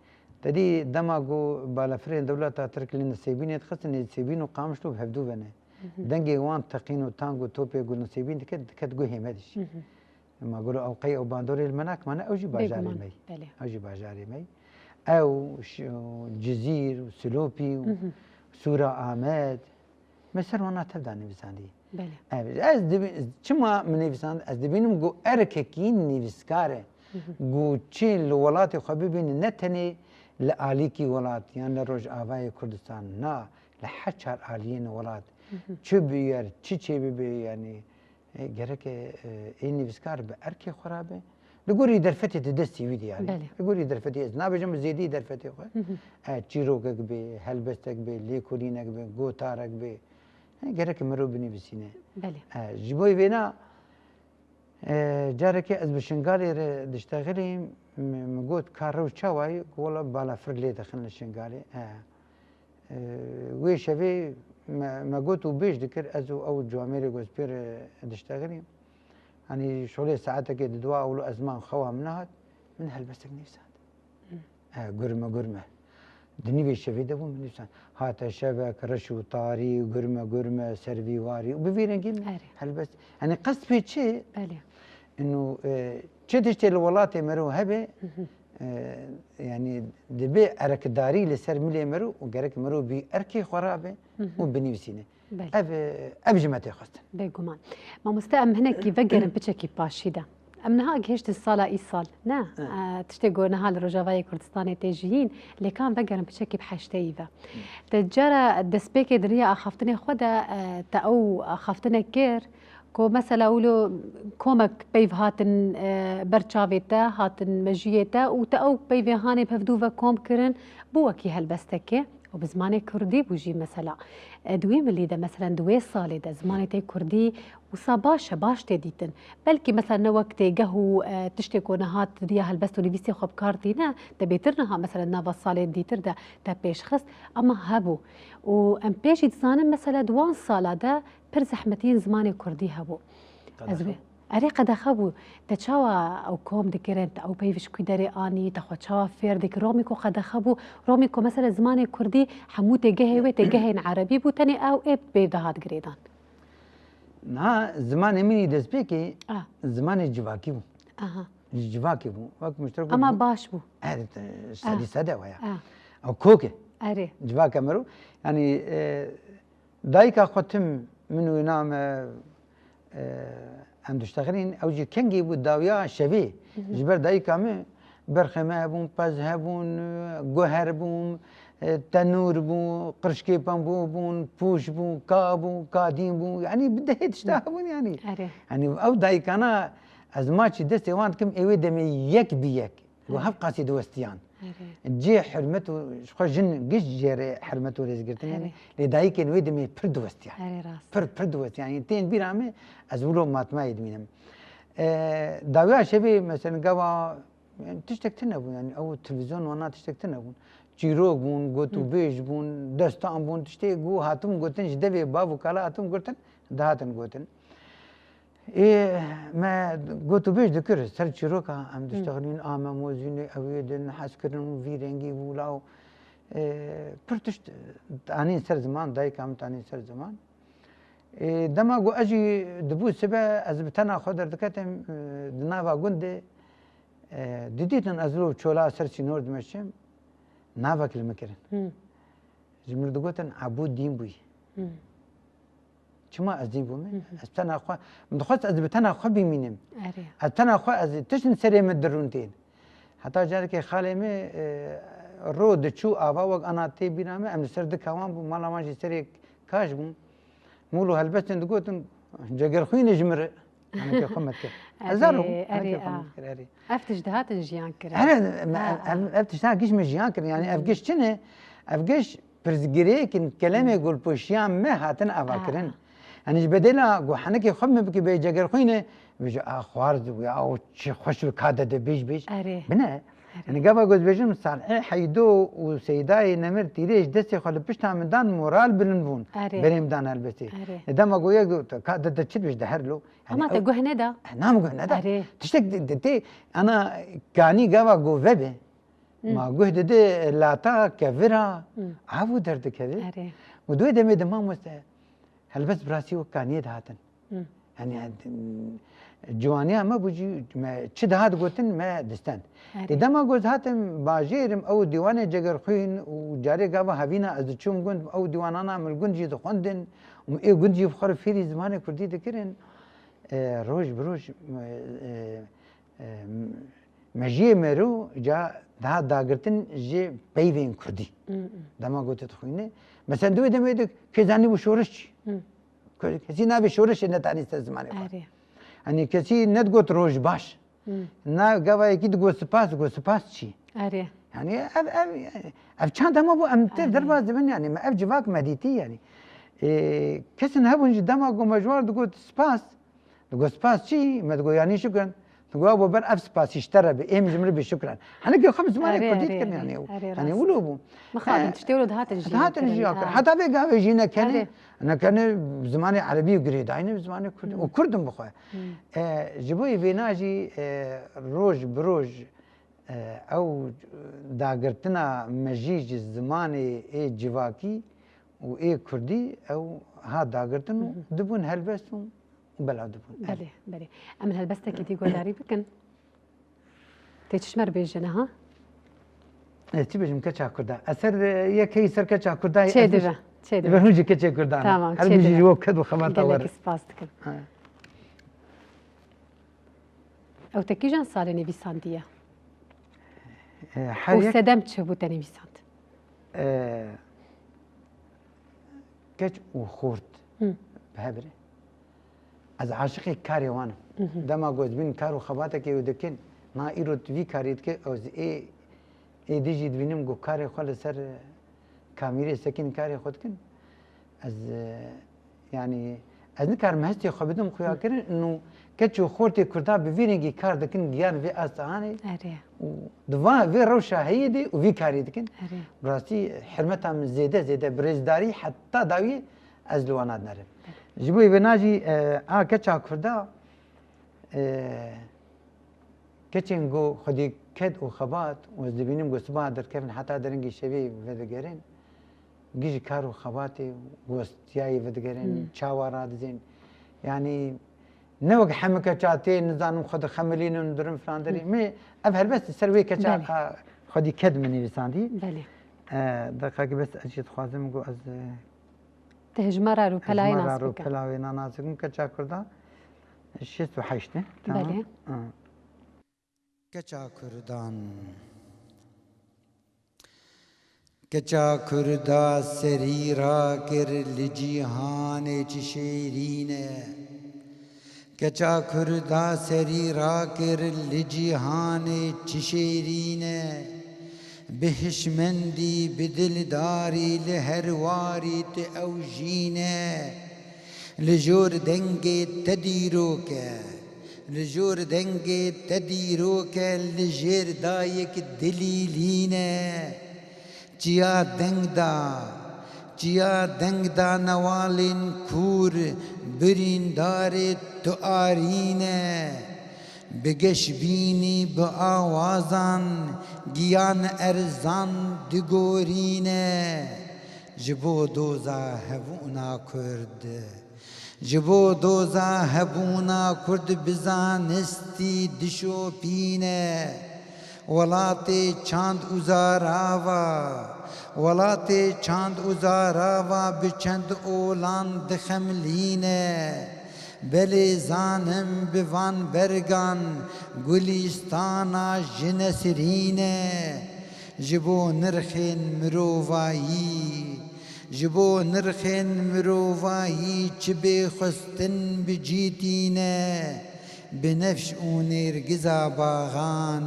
te dî dema ku balafirên dewleta Tirk li Nisêbînê dixistin, Nisêbîn û Qamişlo bi hevdû ve ne. Hı hı. Dengê wan teqîn û tang û topê ku Nisêbîn diket, diket guhê me de jî. Hı hı. Ma gelo ew qey ew bandorê li me nakimane, ew jî bajarê Bêguman, me ye. Belê. Ew jî bajarê me ye. Ew ş-, Cizîr û Silopî û Hı hı. Sûra Amed. Me ser wana tev de nivîsandî. Belê. Ev, ez dibi-, çima min nivîsand? Ez dibînim ku erkekî nivîskar e. Hı hı. Ku çi li welatê xwe bibîne, ne tenê li alîkî welat, yan li Rojavayê Kurdistan, na, li her çar aliyên welat. Hı hı. Çi bûyer, çi çêbibe, yanî, e, gerek e, e, ê nivîskar bi erkê xwe re be. Li gorî derfetê di destê wî de, yanî. Belê. Li gorî derfetê ez nabêjim, bi zêdî derfetê xwe. Hı hı. E, çîrokek be, helbestek be, lêkolînek be, gotarek be. E, gerek e mirov binivîsîne. Belê. E, ji bo vêna, e, carekê ez bi Şingalê re diştexilîm, min, min got, ka rew çawa ye? Wela balafir lê dixin li Şingalê. E, Wê şevê me, me got û bêj dikir, ez û ew ciwamêrê ku ez pê re diştexilîm. Hanî şolê saetekê diduwa ewlo ez mam xewa min nehat, min helbestek nivîsand. Hı. E, gurme gurme. Di nîvê şevê de bû min nivîsand. Hate şevek, reş û tarî, gurme gurme, ser vî warî. Û bi vî rengî min Erê. helbest. Hanî qest pê çi? Belê. Ino, e, çi tiştê li welatê me re hebe, Hı hı. e, yanî dibe erekdarî li ser milê mero û gerek mero bî erkê xwe rabe Hı hı. û binivîsîne. Belê. Ev, e, ev ji me tê xwestin. Bêguman. Mamoste, em hinekî vegerin piçekî paşî de. Em niha gihiştin sala îsal, ne? Evet. E, tiştê ku niha li Rojavayê Kurdistanê tê jiyîn, lê ka em vegerin piçekî bi heşteyî ve. Te cara destpêkê di riya axaftinê xwe de, e, te ew axaftinek kir, Ku mesela wilo komek peyv hatin, e, ber çavê te, hatin mejiyê te û te ew peyvê hanê bi hevdû ve kom kirin, bû wekî helbestekê û bi zimanê kurdî bû jî mesela. E, di wî milî de, meselen di wê salê de zimanê te kurdî wisa baş e, baş tê dîtin. Belkî mesela ne wek têgeh û, e, tiştê ku niha di riya helbest û nivîsê xwe bi kar tîne, te bêtir niha mesela nava salên dîtir de te pêş xist, ama hebû. Û em pê jî dizanin mesela di wan sala de pir zehmetiyên zimanê kurdî hebû. Qedexe Ez wê bû. Erê qedexe bû. Te çawa ew kom dikirin, te ew peyv ji ku derê anî, te xwe çawa fêr dikir? Romî ku qedexe bû, romî ku mesela zimanê kurdî hemû têgehê wê têgehên erebî bû, tenê ew ê peyv de hat girêdan. Niha zimanê min î destpêkê Ah. zimanê civakî bû. Aha. Ji civakê bû. Wek mişterek Ama bû. baş bû. Evet, e, sedî Ah. sede waya. Ah. Ew kok e. Erê. Civaka mero. Yanî, e, Dayika xwe tim min û wêna me, e, em diştexilîn, ew jî kengî bû dawiya şevê. Hı hı. Ji ber dayika me berxê me hebûn, pez hebûn, e, guher bûn, e, tenûr bû, qirşkê pembû bûn, pûş bû, ka bû, kadîn bû. Yanî bi dehê tişta Hı. hebûn yanî. Erê. Yanî ew dayikana ez maçî destê wan dikim, ê wê demê yek bi yek. Got, Erê. hev qasî diwestiyan. Erê. Cê hurmet û ji xwe jin giş jê re hurmet û rêzgirtin Erê. hene. Lê dayikên wê demê pir diwestiyan. Erê rast. Pir, pir diwestiyan. Yanî tên bîra me, ez wilo matmayê dimînim. E, dawiya şevê, mesela, gava, yani, tiştek tune bû. Yani, ew televîzyon wana tiştek tune bûn. Çîrok bûn, got û Hı. bêj bûn, destan bûn, tiştê ku hatim gotin, ji devê bav û kala hatim gotin, dihatin gotin. Ê, me gotûbêj dikir, ser çîroka em Hı. diştexilîn, a me mozînê ew ê din hez kirin û vî rengî bû law. Ê, pir tişt anîn ser ziman, dayika min anîn ser ziman. Ê, dema ku ez jî dibû sibe, ez bi tena xwe derdiketim, e, di nava gundê, e, didîtin ez lo çola ser sînor dimeşim, navek li min kirin. Hı. Ji min digotin, Ebû dîn bûyî. Hı. Çima ez dîn bûme? Hı hı. Ez tena xwe, min dixwest ez bi tena xwe bimînim. Erê. Ez tena xwe, ez tişt li serê min dirûn tên. Heta carekê xalê min, e, ro diçû ava wek ana tê bîra min, em li ser dika wan bûn, mala wan jî serê kaş bûn. Mûl û helbestên digotin, cegerxwînê ji min re. Henekê xwe me dikir. Erê, Hezar û erê, henekê xwe me a. dikir, erê. Ev tişt dihatin jiyan kirin. Erê, me, Ha, ev, ha. ev, ev tişta giş me jiyan kirin. Yani ev Hmm. giş çi ne? Ev giş pirsgirêkin kelemê Hmm. golpoşiya me hatin ava Ha, kirin. ha. Yani ji bedêla ku henekê xwe me bike bê cegerxwîne, bêje, "A xwar, ya o çi xweş bi ka de de bêj bêj." Erê. Bine. Yanî gava ku ez bêjim Salihê Heydo û Seydayê Nemir Tîrê ji destê xwe li pişta min dan, moral bilind bûn. Erê. Berê min dan helbestê. Erê. Li dema ku yek got, ka de, de çi dibêj de her lo. Yanî Ama te ew guh neda. Nam guh neda. Erê. Tiştek di, di tê, ana kanî gava ku vebe. Hmm. Ma guh dide lata, kevira. Hmm. Av û derdikeve. Erê. Û di wê demê de mamoste helbest bi rastî wek kaniyê dihatin. Hmm. Yanî, e, ciwaniya me bû jî, me çi dihat gotin, me distend. Erê. Ê dema ku ez hatim bajêr, em ew dîwanê Cegerxwîn û carê gava hevîna ez diçûm gund, ew dîwanana min li gund jî dixwendin û ê gund jî bi xwe re fêrî zimanê kurdî dikirin. E, roj bi roj, e, e, e, mejiyê mero ca daha dagirtin ji peyvên kurdî. Hmm, hmm. Dema ku tu dixwîne, mesela di wê demê de kê zanî bû şoriş çi? Hmm. Ke-, kesî navê şorişê netanî ser zimanê xwe. Erê. Yanî kesî nedigot roj baş. Hmm. Na gava yekî digot spas, digot spas çi? Erê. Yanî ev, ev, ev çand hema bû, em tê Erê. derbas dibin yanî, me ev civak me dîtî yanî. Ê, kesin hebûn ji dema ku me ji wan digot spas, digot spas çi? Me digot yanî şukran. Digot abo ber ev spasî ji te re be, êm ji min re be şukran. Henekê xwe bi zimanê Erê, kurdî erê, dikirin erê. yanî. Erê, Yanî rast. wilo bû. Mixabin, He. tiştê wilo dihatin jî Dihatin kirin, jî ya ha. kirin. Heta vê gavê jî nekene, Erê. nekene zimanê erebî û girêdayî ne bi zimanê kurdî. Hmm. Û kurd in bi xwe. Hmm. E, ji bo vêna jî, e, roj bi roj, e, ew dagirtina mejî ji zimanê ê civakî û ê kurdî ew ha dagirtin û Hı hı. dibûn helbest û belav dibûn. Belê, belê. Em helbestekî dî guhdarî bikin. Tê çi ji me re bêje niha? Ez çi bêjim keça Kurda? Ez ser, e, yek heyî ser keça Kurda, ez Çê dibe, bêj-, çê dibe. dibe hûn jî keçê Kurdan. Tamam, Her çê bî jî dibe. ji bo ked û xebata Gelekî we re. spas dikim. Ha. Ew te kîjan salê nivîsandiye? E, her Û yek sedem çi bû te nivîsand? E, keç û xort Hı. bi hev re. Ez aşiqê karê wan im. Hı hı. Dema ku ez bînim kar û xebatekê ew dikin, na îro tu vî karî dike, ez ê, ê dî jî dibînim ku karê xwe li ser, e, kamîrê sekîn karê xwe dikin. Ez, e, yanî, ez nikarim hestê xwe bidim xuyakirin, ino keç û xortê Kurda bi vî rengî kar dikin, giyan vê asta anê. Erê. Û di va, vê rewşa heyî de û vî karî dikin. Erê. Bi rastî, hirmeta min zêde, zêde bi rêzdarî heta dawiyê ez li wan nadnerim. Ji bo vê najî, e, a keça Kurda, e, keçên ku xwedî ked û xebat û ez dibînim ku sibaha derkevin heta derengî şevê vedigerin, gijî kar û xebatê û westiyayê vedigerin, Hmm. çawa radizên. Yanî ne wek hemike çatê, nizanim xwe dixemilînin, durim filan derê. Hmm. Mê ev helbest ser wê keça Belê. a xwedî ked min nivîsandî. Belê. E, deqekî bes ez jî dixwazim ku ez, e, Te hejmara rûpelayê hejmara nas bike. rûpelayê na nas bikim, keça Kurda şêst û heşt e. Tamam. Belê. Ha. Keça Kurdan. Keça Kurda serî rakir li cîhanê çi şêrîn e. Keça Kurda serî rakir li cîhanê çi şêrîn e. Bi hişmendî, bi dildarî li her warî tu ew jîn e. Li jor dengê te dîrok e. Li jor dengê te dîrok e, li jêr dayik dilî lîn e. Çiya deng da, çiya deng da newalên kûr, birîndarê tu arîn e. Bi geşbînî, bi awazan, giyan erzan digorîne. Ji bo doza hebûna Kurd. Ji bo doza hebûna Kurd bi zanistî dişopîne. Welatê çand û zarava, welatê çand û zarava bi çend olan dixemlîne. Belê zanim bi van bergan gulîstana ji nesrîne. Ji bo nirxên mirovayî, ji bo nirxên mirovayî çi bê xwestin bi cî tîne. Bi nefş û nêrgiza baxan,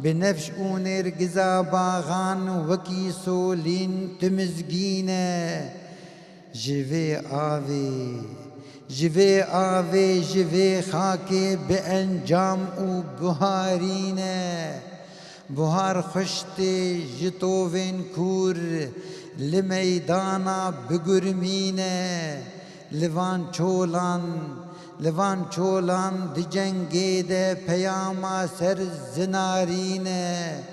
bi nefş û nêrgiza baxan wekî solîn tu mizgîn e. Ji vê avê, ji vê avê, ji vê xakê bi encam û buharîn e. Buhar xweş tê ji tovên kûr li meydana bigurmîne, li van çolan, li van çolan di cengê de peyama ser zinarîne.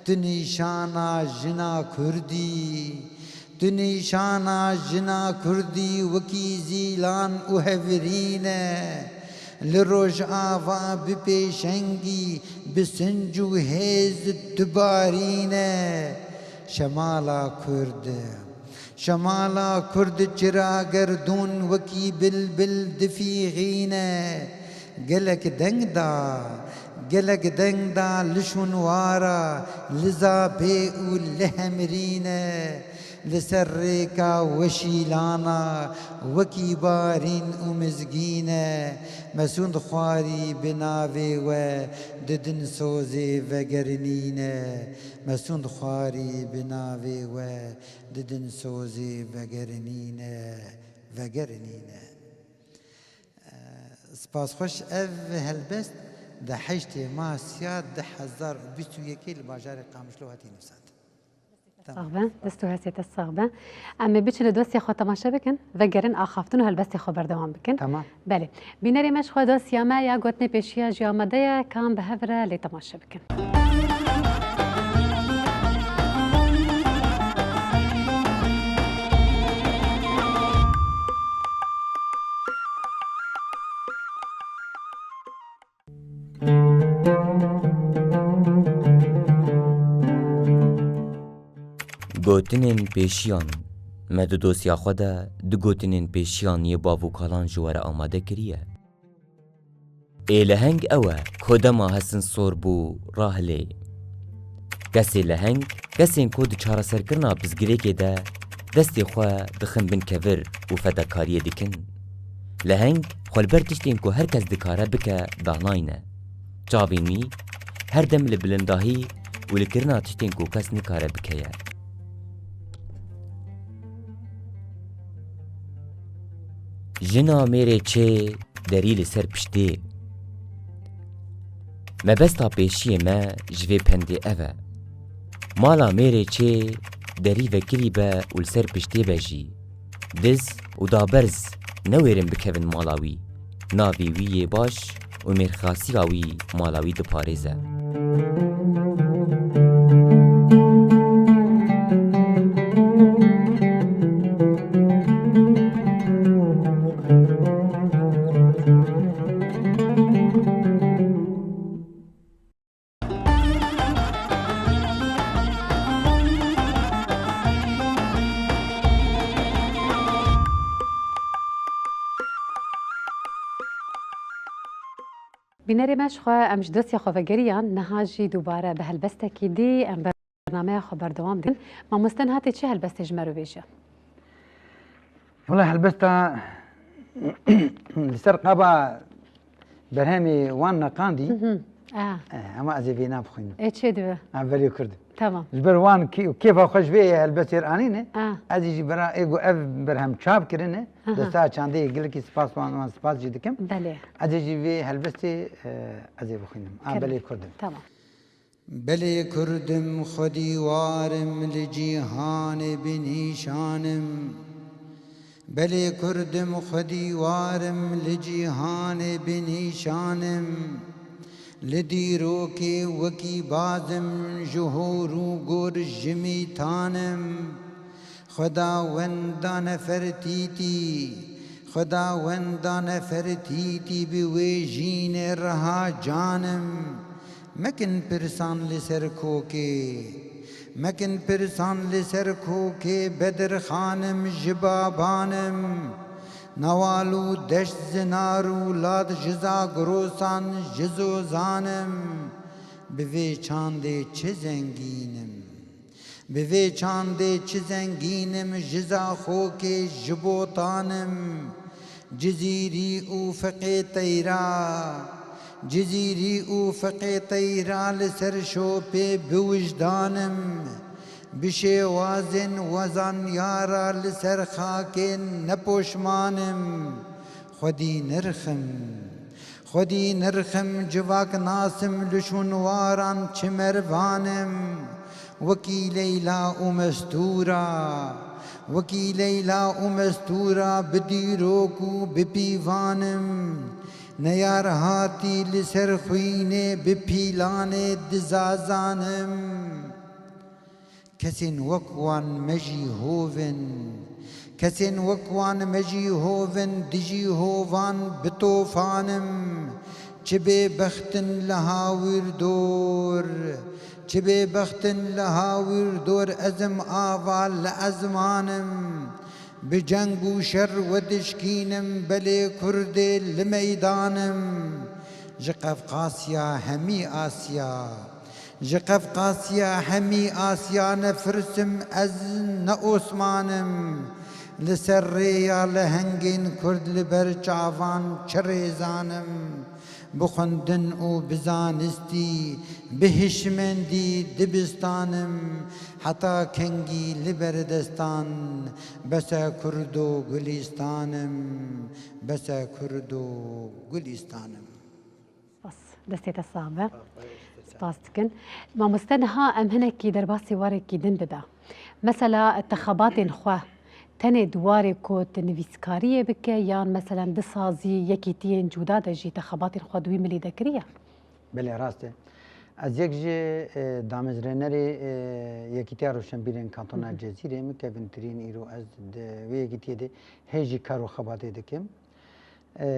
Tu nîşana jina kurdî, tu nîşana jina kurdî wekî zîlan û hevrîn e. Li Rojava bi pêşengî, bi sinc û hêz dibarîne. Şemala kurd, şemala kurd çira gerdûn wekî bilbil difîxîne. Gelek deng da, gelek deng da li şûnwara, li zapê û li hemrîne. Li ser rêka weşîlana wekî barîn û mizgîne. Mesûnd xwarî bi navê we di din sozê vegerinîne. Mesûnd xwarî bi navê we di din sozê vegerinîne, vegerinîne. Spas xweş, ev helbest di heştê meha Siya du hezar û bîst û yekê li bajarê Qamişlo hatî nivîsandin. Tamam. Sax be, dest û hestê te sax be. Em ê biçin li dosya xwe temaşe bikin, vegerin axaftin û helbestê xwe berdewam bikin. Tamam. Belê. Bînerê me ji xwe dosya me ya gotinê pêşiya jî amade ye, ka em bi hev re lê temaşe bikin. Gotinên pêşiyan. Me di dosya xwe de du gotinên pêşiyan yê bav û kalan ji we re amade kiriye. Ê leheng ew e, ku dema hesin sor bû, rahilê. Kesê leheng, kesên ku di çareserkirina pirsgirêkê de destê xwe dixin bin kevir û fedakariyê dikin. Leheng xwe li ber tiştên ku her kes dikare bike danayne. Çavên wî her dem li bilindahî û li kirina tiştên ku kes nikare bike ye. Jina mêrê çê derî li ser piştê. Mebesta pêşiyê me ji vê pendê ev e. Mala mêrê çê derî vekirî be û li ser piştê be jî. Diz û daberz newêrin bikevin mala wî. Navê wî yê baş û mêrxasiya wî mala wî diparêze. Bînerê me ji xwe, em ji dosya xwe vegeriyan, niha jî dubare bi helbestekî dî em bernameya xwe berdewam dikin. Mamoste niha tê çi helbestê ji me re bêje? Wela helbesta li ser qaba berhemê wan neqandî. Mhm. Ah. Eh, hema ez ê vêna bixwînim. Ê çê dibe? Ah, belê Kurd. Tamam. Ji ber wan kê-, kêfa xwe ji vê helbestê re anîne. Ah. Ez jî ji ber ê ku ev berhem çap kirine. Aha. Desta çandê gelekî spas wan, wan spas jî dikim. Belê. Ez ê jî vê helbestê, eh, ez ê bixwînim. Ah, Kerem. Belê Kurd im. Tamam. Belê Kurd im, xwedî war im, li cîhanê bi nîşan im. Belê Kurd im, xwedî war im, li cîhanê bi nîşan im. Li dîrokê wekî baz im, ji hor û gor ji mîtan im. Xweda wenda nefertîtî, Xweda wenda nefertîtî bi wê jînê reha can im. Mekin pirsan li ser kokê, mekin pirsan li ser kokê, Bedir Xan im, ji baban im. Newal û deşt, zinar û lad, ji Zagrosan, ji Zozan im. Bi vê çandê çi zengîn im. Bi vê çandê çi zengîn im, ji Zaxokê, ji Botan im. Cizîrî û Fiqê Teyra, Cizîrî û Fiqê Teyra li ser şopê bi wijdan im. Bi şêwazên wezanyara li ser xakên nepoşman im. Xwedî nirx im. Xwedî nirxim, civak nasim, li şûnwaran çi mervan im. Wekî Leyla û Mestûra, wekî Leyla û Mestûra bi dîrok û bi pîvan im. Neyar hatî li ser xwînê bi pîlanê dizazan im. Kesên wek wan me jî hov in. Kesên wek wan me jî hov in, dijî hovan bi tofan im. Çi bêbext in li hawîrdor, çi bêbext in li hawîrdor, ez im ava li ezman im. Bi ceng û şer we dişkînim, belê Kurdê li meydan im. Ji Qefqasya hemî Asya, ji Qefqasya hemî Asya ne firs im ez ne Osman im. Li ser rêya lehengên Kurd li ber çavan çi rêzan im. Bi xwendin û bi zanistî, bi hişmendî dibistan im. Heta kengî li ber destan, bes e Kurdo Gulîstan im, bes e Kurdo Gulîstan im. Spas. Destê te sax be. Spas dikin. Mamoste, niha em hinekî derbasî warekî din bida. Mesela te xebatên xwe tenê di warê ku tu nivîskariyê bike yan meselen di sazî yekîtiyên cuda de jî te xebatên xwe di wî milî de kiriye? Belê, rast e. Ez yek ji, e, damezrênerê, e, Yekîtiya Roşenbîrên Kantona Cezîrê me, kevin tirîn îro ez di wê yekîtiyê de hê jî kar û xebatê dikim. E,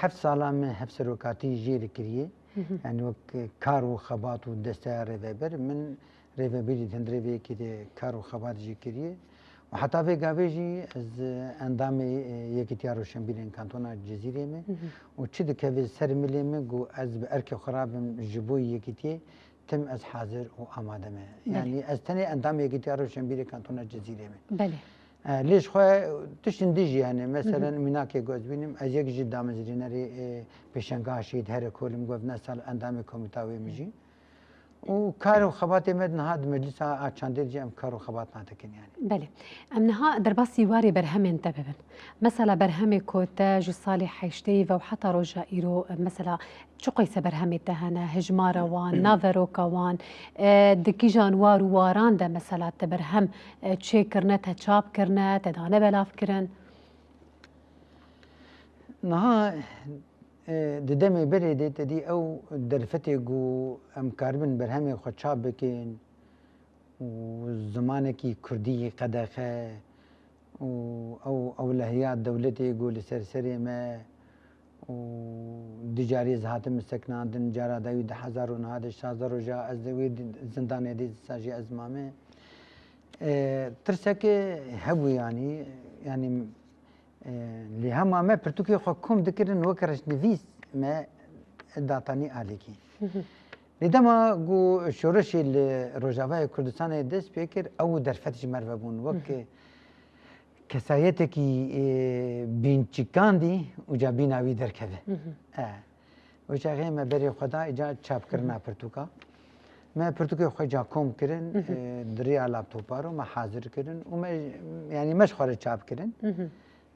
Heft sala me hevserokatî jê re kiriye. Hı hı. Yani wek kar û xebat û desteya rêveber, min rêvebirî di hundirê vê yekê de kar û xebat jê kiriye. Û heta vê gavê jî ez endamê, e, Yekîtiya Roşenbîrên Kantona Cizîrê me. Hı hı. Û çi dikeve ser milê min ku ez bi erkê xwe rabim ji bo yekîtiyê, tim ez hazir û amade me. Belê. Yani ez tenê endamê Yekîtiya Roşenbîrê Kantona Cizîrê me. Belê. E, lê ji xwe tiştin dijî hene. Meselen, Hı hı. mînakê ku ez bînim, ez yek ji damezrînerê, e, pêşengeha Şehîd Here Kolim, ku ev ne sal endamê komîta wê min jî. Û kar û xebatê me niha di meclisa a çandê de jî em kar û xebat nadikin yani. Belê. Em niha derbasî warê berhemên te bibin. Mesela berhemê ku te ji salê heştê ve û heta roja îro, e, mesela çi qeyse berhemê te hene, hijmara wan, naveroka wan, e, di kîjan war û waran de mesela te berhem, e, çêkirine, te çap kirine, te dane belavkirin? Niha, e, di demê berê de te dî ew derfetê ku em karibin berhemê xwe çap bikin û zimanekî kurdî qedexe û ew ewlehiya dewletê ku li ser serê me û du carî ez hatime sekinandin, cara dawî du hezar û neh de şazdeh roja ez di wê di-, zindanê de dîsa jî ez mame. E, tirseke hebû yanî, yanî, e, lê hema me pirtûkê xwe kom dikirin wek reşnivîs me datanî alîkî. Hı hı. Lê dema ku şoreşê li Rojavayê Kurdistanê dest pê kir, ew derfet ji me re vebûn. Wek, Hı hı. e, kesayetekî, e, bîn çikandî û ca bîna wî derkeve. Hı hı. E, wê çaxê me berê xwe da îca çapkirina Hı hı. pirtûka. Me pirtûkê xwe ca kom kirin, Hı hı. e, di riya laptopa ro me hazir kirin û me, yanî me ji xwe re çap kirin. Hı hı.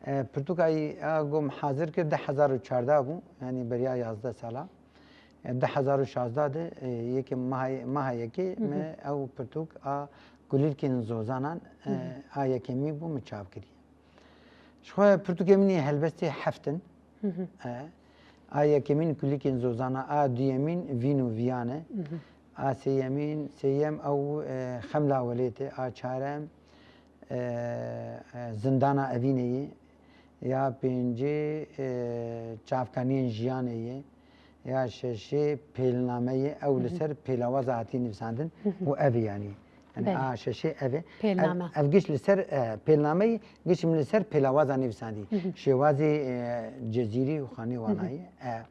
E, pirtûka yî a ku me hazir kir du hezar û çardeh bû, yanî beriya yazdeh sala. E, du hezar û şazdeh de, e, yekê meha, meha yekê Hı hı. me ew pirtûk a Kulîlkên Zozanan, e, Hı hı. a yekemî bû, min çap kiriye. Ji xwe pirtûkê min yê helbestê heft in. Hı hı. E, a yekemîn Kulîlkên Zozana, a duyemîn Vîn û Viyan e. Hı hı. A sêyemîn, sêyem ew, e, Xemla Welêt e, a çarem, e, e, Zindana Evînê ye, ya pêncê, e, Çavkaniyên Jiyanê ye, ya şeşê Pêlname ye, ew Hı li hı. ser pêlawaza hatiye nivîsandin Hı hı. û ev e yanî. Yani Belê. a şeşê ev e. Pêlname. Ev, ev giş li ser, e, pêlname ye, giş min li ser pêlawaza nivîsandî. Hı hı. Şêwazê, e, Cezîrî û Xanê Hı hı. Wana ye. E,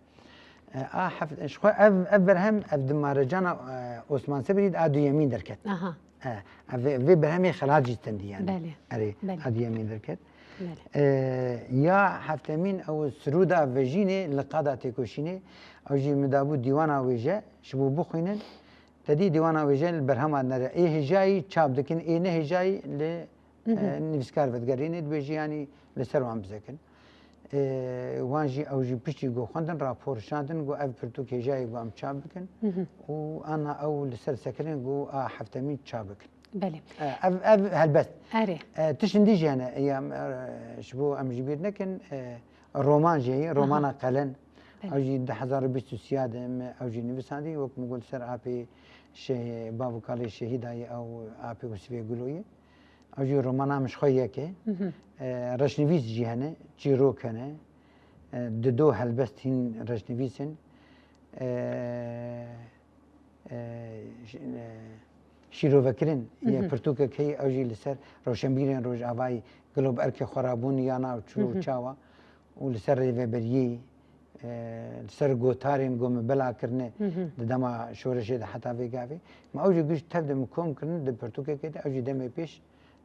E, a heft, ji xwe ev, ev berhem, ev di marecana, e, Osman Sebirî de a duyemîn derket. Aha. E, ev vê, vê berhemê xelat jî tindî yani. Belê. Erê, Belê. a duyemîn derket. Belê. E, ya heftemîn ew Sirûda Vejînê li qada têkoşînê, ew jî min dabû dîwana wêje, ji bo bixwînin. Te dî dîwana wêje li berhema nere. Ê hêjayî çap dikin, ê ne hêjayî li Hı hı. e, nivîskar vedigerîne, dibêjî yanî li ser wan bizekin. E, wan jî, ew jî piştî ku xwendin, rapor şandin, ku ev pirtûk hêjayî ku em çap bikin. Û ana ew li ser sekirin ku a heftemîn çap bikin. Belê. E, ev, ev helbest. Erê. E, tiştin dî jî hene, ya, e, ji bo em ji bîr nekin, e, roman jî heye, romana Qelen. Belê. Ew jî du hezar û bîst û sê de me ew jî nivîsandî, wek min got, li ser apê şe-, bav û kalê şehîda ye, ew apê Ûsivê Gulo ye. Ew jî romana min ji xwe yek e. E, reşnivîs jî hene, çîrok hene. E, di do helbest hîn reşnivîs in. E, e, ş-, e, şîrovekirin ye pirtûkek heye, ew jî li ser rewşenbîrên rojavayî, gelo bi erkê xwe re bûn ya na, çi û çawa, û li ser rêveberiyê, e, li ser gotarên ku min bela kirine di dema şoreşê de heta vê gavê. Me ew jî giş tev de min kom kirine di pirtûkekê de, ew jî demê pêş,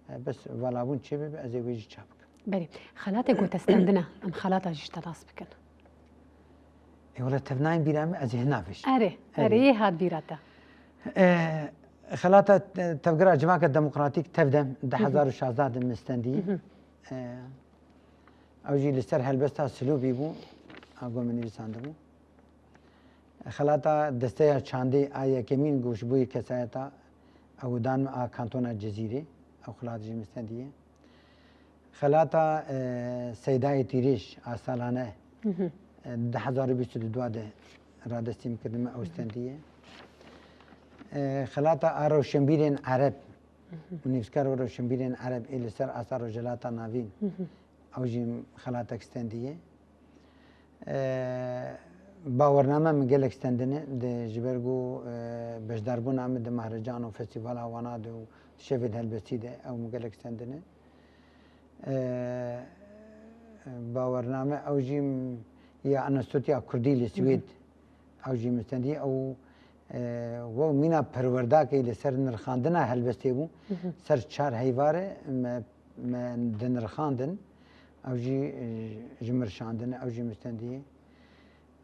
e, bes valabûn çê bibe, ez ê wê jî çap bikim. Belê. Xelatê ku te stendine, em xelata jî ji te nas bikin. Ê wele tev nayên bîra min, ez ê hina vêjim. Erê, erê, yê hat bîra te. E, xelata, e, tevgera Civaka Demokratîk, Tevdem, du hezar û şazda de min stendiye. E, ew jî li ser helbesta Silûbî bû, a ku min nivîsandibû. Xelata Desteya Çandê a yekemîn ku ji bo yê kesayeta ew dan a Kantona Cezîrê, ew xelat jî min stendiye. Xelata, e, Seydayê Tîrêj a salane, e, du hezar û bîst û du de radestî min kirdi, min ew stendiye. E, xelata a rewşenbîrên Ereb û nivîskar û rewşenbîrên Ereb ê li ser asta Rojhilata Navîn, ew jî xelatek stendiye. E, bawername min gelek stendine, di ji ber ku, e, beşdarbûna min di mehrecan û festîvala wana de û di şevên helbestî de ew min gelek stendine. E, bawername ew jî m-, ya Enstitûya Kurdî li Swêd, ew jî min stendiye, ew, e, we mîna perwerdakê li ser nirxandina helbestê bû, ser çar heyvare me, me dinirxandin, ew jî, e, ji min şandine, ew jî min stendiye.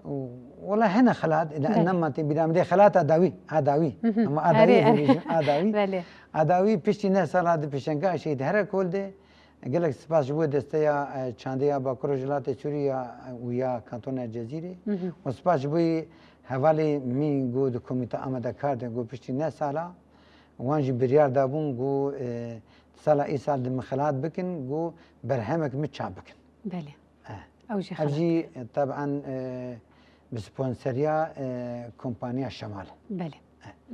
Û wela hene xelat, ina nema tê bîra min dê xelata dawî, a dawî. Ama a dawî ez ê bêjim, a dawî. Belê. A dawî piştî neh sala di pêşenga Şehîd Herekol de, gelek spas ji bo desteya, e, çandê ya Bakur Rojhilatê Sûrî ya, e, û ya Kantona Cezîrê. Û spas ji bo hevalê min ku di Komîta Amadekar de ku piştî neh sala wan jî biryar dabûn ku, e, sala îsal di min xelat bikin ku berhemek min çap bikin. Belê. Eh. Ew jî Ev xelat. Jî, e, teban, e, bi sponseriya, e, kompaniya Şemal. Belê.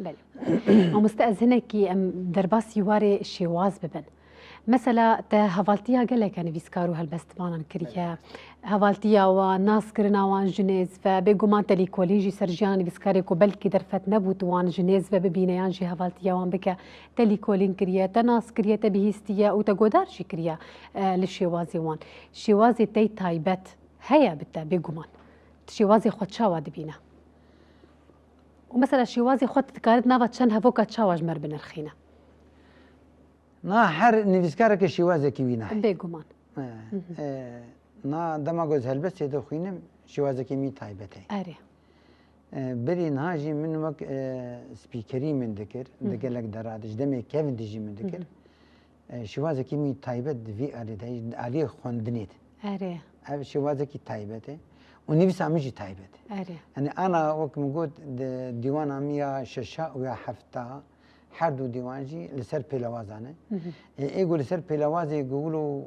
Belê. Mamoste, ez hinekî em derbasî warê şêwaz bibin. Mesela te hevaltiya geleke nivîskar û helbestvanan kiriye. Hevaltiya wan, naskirina wan ji nêz ve, bêguman te lîkolîn jî ser jiyana nivîskarê ku belkî derfet nebû tu wan ji nêz ve bibîne yan jî hevaltiya wan bike. Te lîkolîn kiriye, te nas kiriye, te bihîstiye û te godar jî kiriye, e, li şêwazê wan. Şêwazê te yî taybet heye bi te bêguman. Tu şêwazê xwe çawa dibîne? Û mesela şêwazê xwe tu dikarit nava çend hevoka çawa ji me re binirxîne? Na her nivîskareke şêwazekî wî nayê. Bêguman. E, e, na dema ku ez helbestê dixwînim, şêwazekî min taybet e. Erê. E, berî niha jî min wek, e, spîkerî min dikir, di gelek dera de, ji demê kevin de jî min dikir. E, şêwazekî min taybet di vî alî de, di aliyê xwendinê de. Erê. Ev şêwazekî taybet e. Û nivîsa min jî taybet e. Erê. Yanî ana wek min got, di dîwana min ya şeşa û ya hefta, her du dîwan jî li ser pêlewazan e. Ê, ê ku li ser pêlewazê ku wilo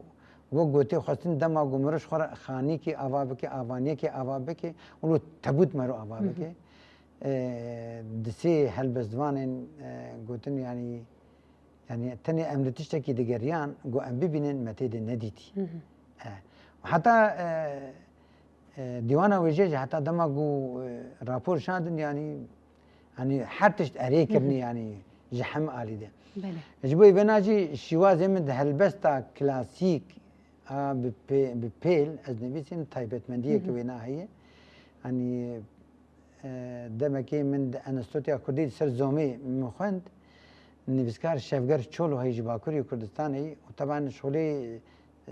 wek gotê xwestin dema ku mirov ji xwe re xanîkê ava bike, avaniyekê ava bike, wilo tebût mero ava bike. E, di sê helbestvanên, e, gotin, yanî, yanî tenê em li tiştekî digeriyan ku em bibînin me tê de nedîtî. E, heta, e, e, dîwana wêjeyê jî heta dema ku, e, rapor şandin, yanî, yanî her tişt erê kirinî, yanî ji hemî alî de. Belê. Ji bo vêna jî şîwazê min di helbesta klasîk a bi pê-, bi pêl ez nivîsîm, taybetmendiyeke wêna heye. Yanî, e, demekê min di Enstîtuya Kurdî li ser zomê min xwend. Nivîskar Şevger Çolo heye ji Bakurê Kurdistanê û teban şolê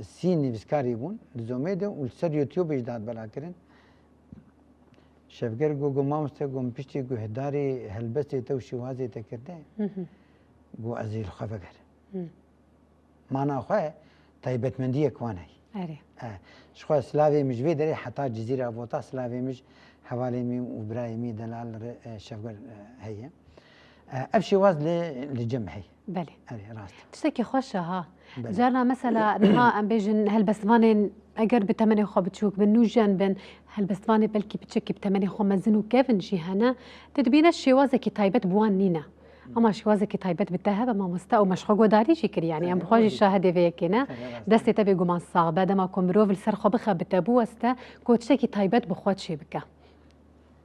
sî nivîskarî bûn li zomê de û li ser YouTubeê jî dihat belakirin. Şevger got, got, mamoste, got, min piştî guhdarî helbestê te û şîwazê te kirine, got, ez ê li xwe vegerim. Mana xwe taybetmendiyek wan heye. Erê. E, ji xwe silavê min ji vê derê heta Cizîra Vota silavê min ji hevalê min û birayê min delal re, e, Şevger, e, heye. E, ev şêwaz li, li cem heye. Belê. Erê, rast. Tiştekî xweş e ha. Belê. Carna mesela niha em bêjin helbestvanên eger bi temenê xwe biçûk bin, nûjen bin, helbestvanê belkî piçekî bi temenê xwe mezin û kevin jî hene. Tu dibîne şêwazekî taybet bi wan nîne. Ama şêwazekî taybet bi te hebe mamoste û me ji xwe guhdarî jî kir, yanî em bi xwe jî şahidê vê yekê ne. Destê te bê guman sax be, dema ku mirov li ser xwe bixe bi te biweste, ku tiştekî taybet bi xwe çê bike.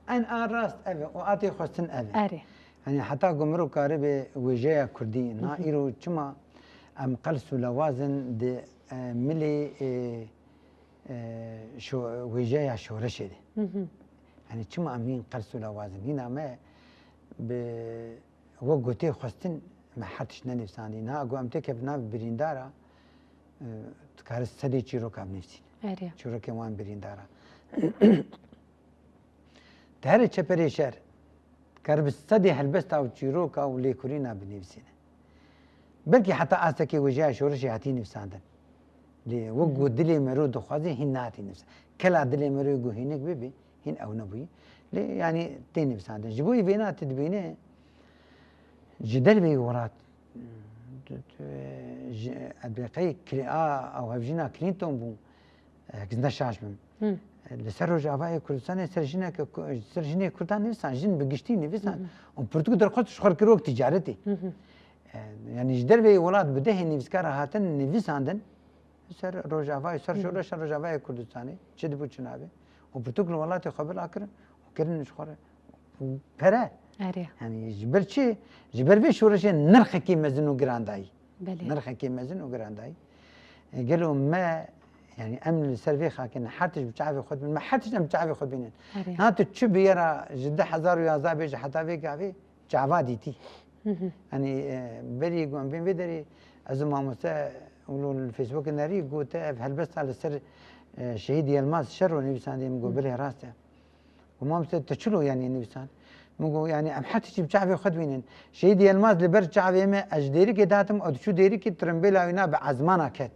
En a rast ev e û a tê xwestin ev e. Erê. Yanî heta ku mirov karibe wêjeya kurdî, na îro çima em qels û lewaz in di, e, milê, e, e, şo-, wêjeya şoreşê de. Yanî çima em hîn qels û lewaz in? Hîna me bi wek gotê xwestin me her tişt nenivîsandî. Niha ku em têkevin nav birîndara, e, dikare sedê çîroka binivîsîne. Erê. Çîrokên wan birîndara. Di herê çeperê şer, dikare bi sedê helbesta û çîroka û lêkurîna binivîsîne. Belkî heta astekê wêjeya şoreşê hatî nivîsandin. Lê wek ku dilê mero dixwazê hîn nehatî nivîsandin. Kela dilê mero ku hînik bibê, hîn ew nebûyî. Lê yanî tê nivîsandin. Ji bo yê vêna tu dibîne ji derveyî welat, tu, tu, ji, ez bê qey Kli-, a, ew hevjîna Clinton bû, e, ez ne şaş bim. Li ser Rojavayê Kurdistanê ser jineke ku-, ser jinê Kurdan nivîsan, jin bi giştî nivîsan. Û pirtûk derxwest ji xwe kir wek ticaretê. E, yanî ji derveyî welat bi dehê nivîskara hatin nivîsandin. Ser Rojava, ser şoreşa Rojavayê Kurdistanê çi dibû çi nabe. Û pirtûk li welatê xwe bila kirin û kirin ji xwe re pere. Erê. Yanî ji ber çi? Ji ber vê şoreşê nirxekî mezin û giran dayî. Belê. Nirxekî mezin û giran dayî. E, gelo me, yanî em li ser vê xakê ne her tişt bi çavê xwe dibînin. Me her tişt em bi çavê xwe dibînin. Erê. Na tu çi bûyera ji du hezar û yazdeh bêje heta vê gavê çava dîtî. Yanî, e, berî ku em bên vê derê ez û mamoste û li Facebookê nerî gote ev helbesta li ser, e, Şehîd Yilmaz Şero nivîsandî, min got, belê rast e. Û mamoste te çilo yanî nivîsand? Min got, yanî em her tiştî bi çavê xwe dibînin. Şehîd Yilmaz li ber çavê me, ez ji Dêrikê dihatim, ew diçû Dêrikê, tirimbêla wî na bi ezmana ket.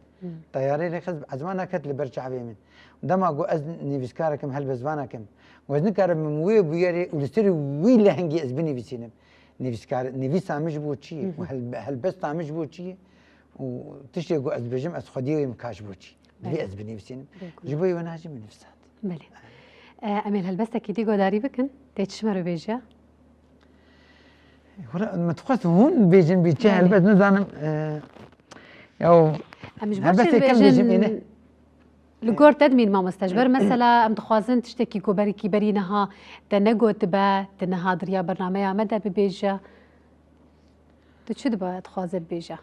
Teyarê lê xist bi ezmana ket li ber çavê min. Dema ku ez nivîskarekim, helbestvanekim, û ez nikarim min wê bûyerê û li ser wî lehengî ez binivîsînim. Nivîskar-, nivîsa min ji bo çi ye? Û hel-, helbesta min ji bo çi ye? Û tiştê ku ez dibêjim, ez xwediyê wê min ka ji bo çi? Divê ez binivîsînim. Ji bo wê wina jî min nivîsand. Belê. E, em ê helbestekî dî guhdarî bikin. Tê çi ji me re bêje? Wala, min dixwest hûn bêjin bî çi helbest nizanim, e, ya. Em ji bo çi bêjin, êne. Li gor te dimîn mamoste. Ji ber mesela em dixwazin tiştekî ku berî kî berî niha te negotibe, tu niha di riya bernameya me de bibêje. Tu çi dibe dixwaze bibêje?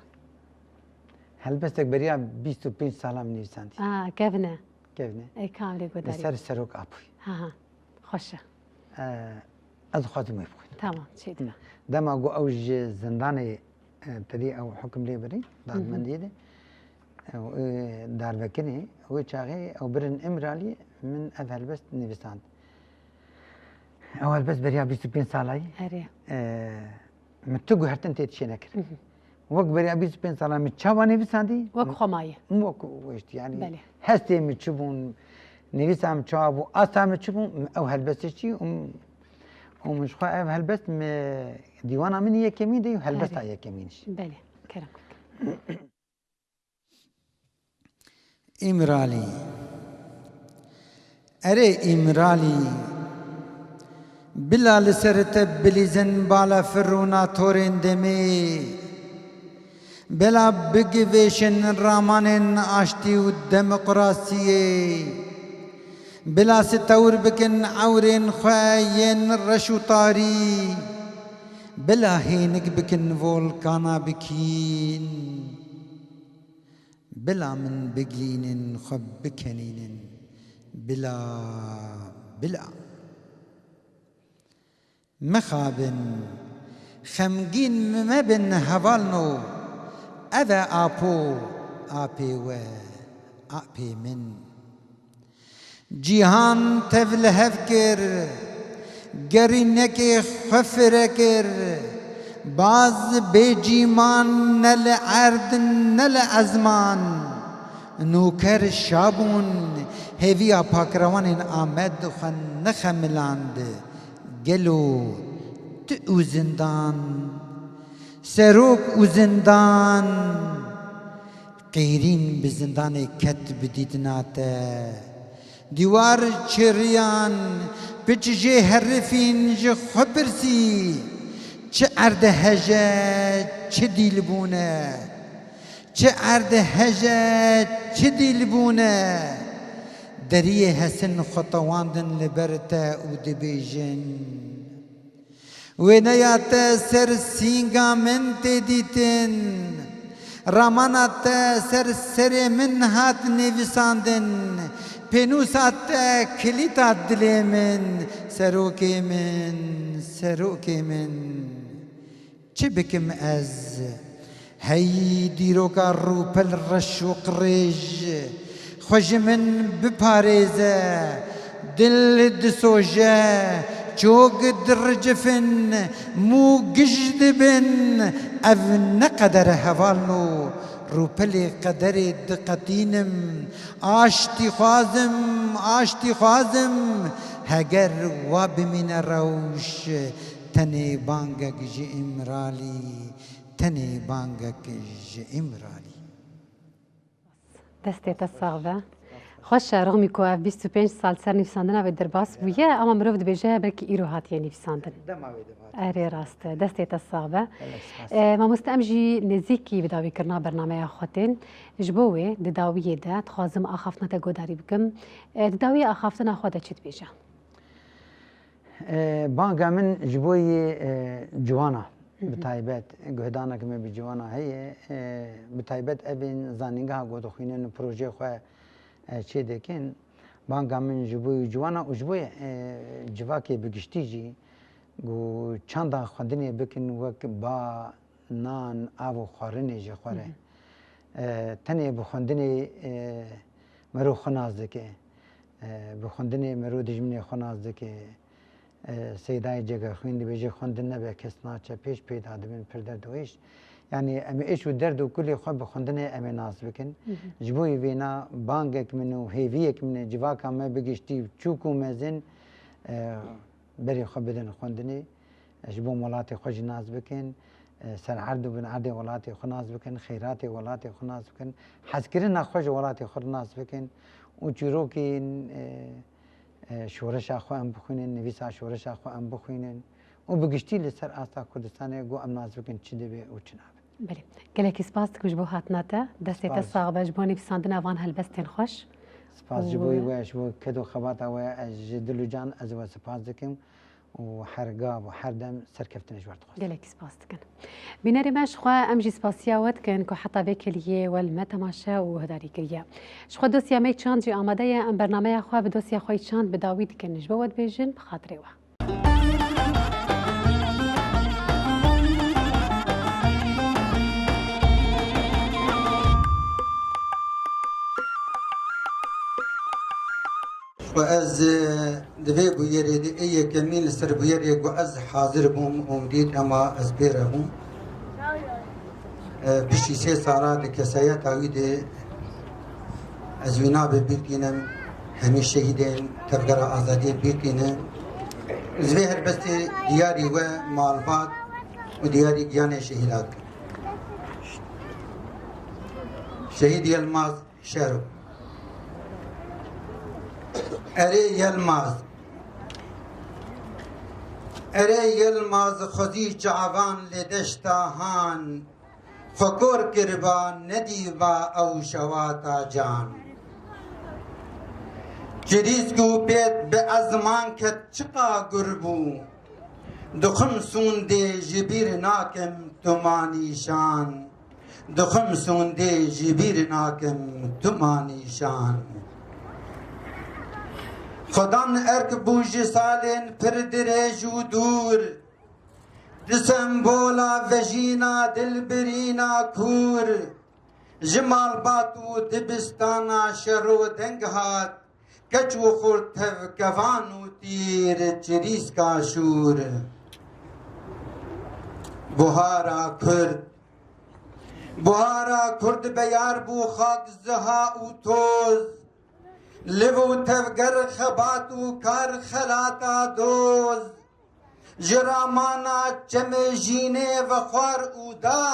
Helbestek beriya bîst û pênc sala min nivîsandî. A, kevne. Kevne. Ê, ka em lê guhdarî. Li ser Serok Apoyî. Ha, ha. Xweş e. E, ez dixwazim wê bixwînim. Tamam, çêdibe. Dema ku ew ji zindanê, e, tedî ew hukim lê birî, dadmendiyê de, ew, e, darvekirinê, wê çaxê ew birin Îmralî, min ev helbest nivîsand. Ew helbest beriya bîst û pênc salayî. Erê. E, Min tu guhertin tê dişê nekir. Wek beriya bîst û pênc salan min çawa nivîsandî? Wek xwe maye. Min wek wêştî, yanî hestê min çi bûn, nivîsa min çawa bû, asta min çi bûn, min ew helbestê çî û, û min ji xwe ev helbest mi dîwana min yekemîn de û helbesta yekemîn jî. Belê, kerem. Îmralî. Erê Îmralî, bila li ser te bilîzin bala firûna torên demê, bila bigivêşin ramanên aştî û demokrasiyê, bila stewr bikin ewrên xwe yên reş û tarî, bila hênik bikin volkana bikîn. Bila min bigihînin, xwe bikenînin. Bila, bila. Mixabin, xemgîn mebin hevalno. Ev e Apo, apê we, apê min. Cîhan tev li hev kir, gerînekê xwe fire kir, baz bê cîman ne li erd ne li ezman, Nûker Şabûn hêviya pakrewanên Amed xwe nexemiland. Gelo tu û zindan, serok û zindan, qêrîn bi zindanê ket bi dîtina te. Dîwar çiriyan, piç jê herifîn ji xwe pirsî, çi erde heje, çi dîlbûn e. Çi erde heje, çi dîlbûn e. Deriyê hesin xwe tewandin li ber te û dibêjin: Wêneya te ser sînga min tê dîtin. Ramana te ser serê min hat nivîsandin. Pênûsa te kilîta dilê min, serokê min, serokê min. Çi bikim ez? Hey dîroka rûpel reş û qirêj, xwe ji min biparêze. Dil disoje, çok diricifin, mû giş dibin. Ev ne qeder e hevalno, rûpelê qederê diqetînim. Aştî xwazim, aştî xwazim, heger wa bimîne rewş. Tenê bangek ji Îmralî, tenê bangek ji Îmralî. Destê te sax be. Xweş e, rixmî ku ev bîst û pênc sal ser nivîsandina vê derbas bûye, ama mirov dibêje belkî îro hatiye nivîsandin. Dema wê de hatiye. Erê, rast e. Destê te sax be. Gelek spas. E, mamoste, em jî nêzîkî bi dawîkirina bernameya xwe tên. Ji bo wê di dawiyê de dixwazim axaftina te guhdarî bikim. E, di dawiyê axaftina xwe de çi dibêje? E, banga min ji bo yê, e, ciwana, Hı hı. bi taybet guhdanek me bi ciwana heye. E, bi taybet evên zanîngeha ku dixwînin û projeyê xwe, e, çê dikin. Banga min ji bo yê ciwana û ji bo yê, e, civakê bi giştî jî ku çanda xwendinê bikin wek ba, nan, av û xwarinê jê xware. Hı hı. E, tenê bi xwendinê, e, mero xwe nas dike. E, bi xwendinê mero dijminê xwe nas dike. E, Seydayê Cegerxwîn dibêje, xwendin nebe kes naçe pêş, peyda dibin pir derd û êş. Yanî em ê êş û derd û kulê xwe bi xwendinê em ê nas bikin. Hı hı. Ji bo vêna bangek min û hêviyek min e civaka me bi giştî, çûk û mezin, e, berê xwe bidin xwendinê, ji bo welatê xwe jî nas bikin, ser erd û bin erdê welatê xwe nas bikin, xeyratê welatê xwe nas bikin, hezkirina xwe ji welatê xwe nas bikin û çîrokên, e, e, şoreşa xwe em bixwînin, nivîsa şoreşa xwe em bixwînin û bi giştî li ser asta Kurdistanê ku em nas bikin çi dibe û çi nabe. Belê. Gelekî spas dikim ji bo hatina te. Destê te Spas. sax be ji bo nivîsandina van helbestên xweş. Spas ji Û bo we, ji bo ked û xebata we, ez ji dil û can ez we spas dikim û her gav û her dem serkeftinê ji we dixwazim. Gelekî spas dikin. Bînerê me, ji xwe em jî spasiya we dikin ku heta vê keliyê we li me temaşe û guhdarî kiriye. Ji xwe dosya me çand jî amade ye, em bernameya xwe bi dosya xwe çand bi dawî dikin. Ji bo we dibêjin, bi xatirê we. Xwe ez, e, di vê bûyerê de ê yekemîn li ser bûyerê ku ez hazir bûm û min dît, ema ez pê re bûm. E, piştî sê sala di kesayeta wî de ez wî nabê bîr tînim, hemî şehîdên Tevgera Azadiyê bîr tînim. Ez vê helbestê diyarî we malbat û diyarî giyanê şehîda dikim. Şehîd Yilmaz Şero. Erê Yilmaz. Erê Yilmaz, xwezî çavan li deşta Han, xwe kor kiriba, nedîba ew şewata can. Çirîsk û pêt bi ezman ket çiqa gur bû. Dixwim sûndê ji bîr nakim tu ma nîşan. Dixwim sûndê ji bîr nakim tu ma nîşan. Xudan erk bû ji salên pir dirêj û dûr. Di sembola vejîna dilbirîna kûr. Ji malbat û dibistana şero deng hat. Keç û xurt, tev, kevan û tîr, çirîska şûr. Buhara Kurd, Buhara Kurd beyar bû xak ziha û toz. Liv û tevger xebat û kar xelata doz. Ji ramana çemê jînê vexwar û da.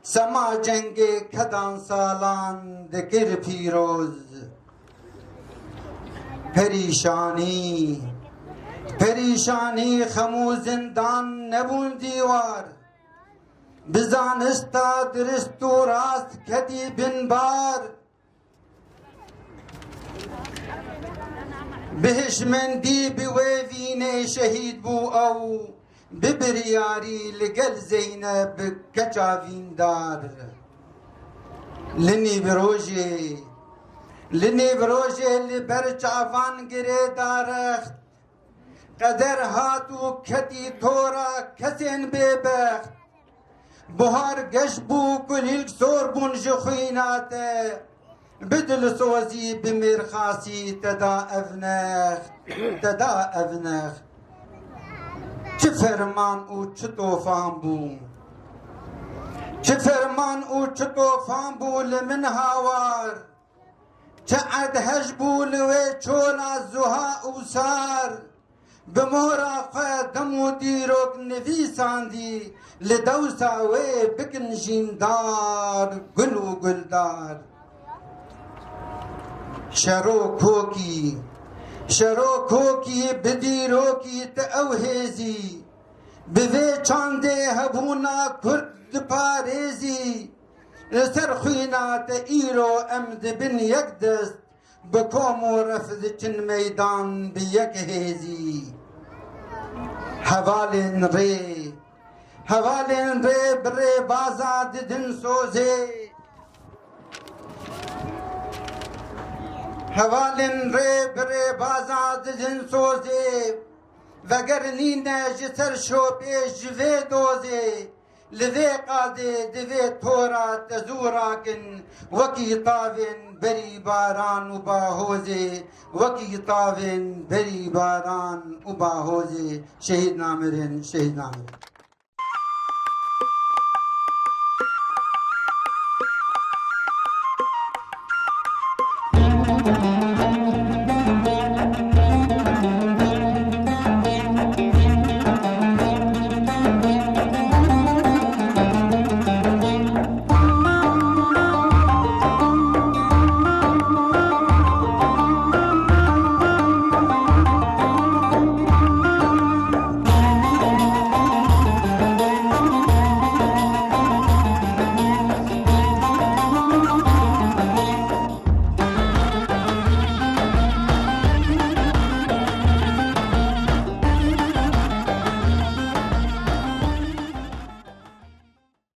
Sema cengê kedan salan dikir pîroz. Perîşanî, perîşanî xem û zindan nebûn dîwar. Bi zanista dirist û rast ketî bin bar. Bi hişmendî bi wê vînê şehîd bû ew, bi biryarî li gel Zeyneb keça vîndar. Li nîvrojê, li nîvrojê li ber çavan girê darext. Qeder hat û ketî tora kesên bêbext. Buhar geş bû, kulîlk sor bûn ji xwîna te. Bi dilsozî, bi mêrxasî te da ev next, te da ev next. Çi ferman û çi tofan bû. Çi ferman û çi tofan bû li min hawar. Çi erdhej bû li wê çola zuha û sar. Bi mora xwe dem û dîrok nivîsandî, li dewsa wê bikin jîndar, gul û guldar. Şero kokî, şero kokî, bi dîrokî te ew hêzî. Bi vê çandê hebûna Kurd diparêzî. Li ser xwîna te îro em dibin yek dest, bi kom û ref diçin meydan bi yek hêzî. Hevalên rê, hevalên rê bi rêbaza didin sozê. Hevalên rê bi rêbaza didin sozê. Veger nîne ji ser şopê ji vê dozê. Li vê qadê divê tora te zû rakin, wekî tavên berî baran û bahozê, wekî tavên berî baran û bahozê. Şehîd namirin, şehîd namirin.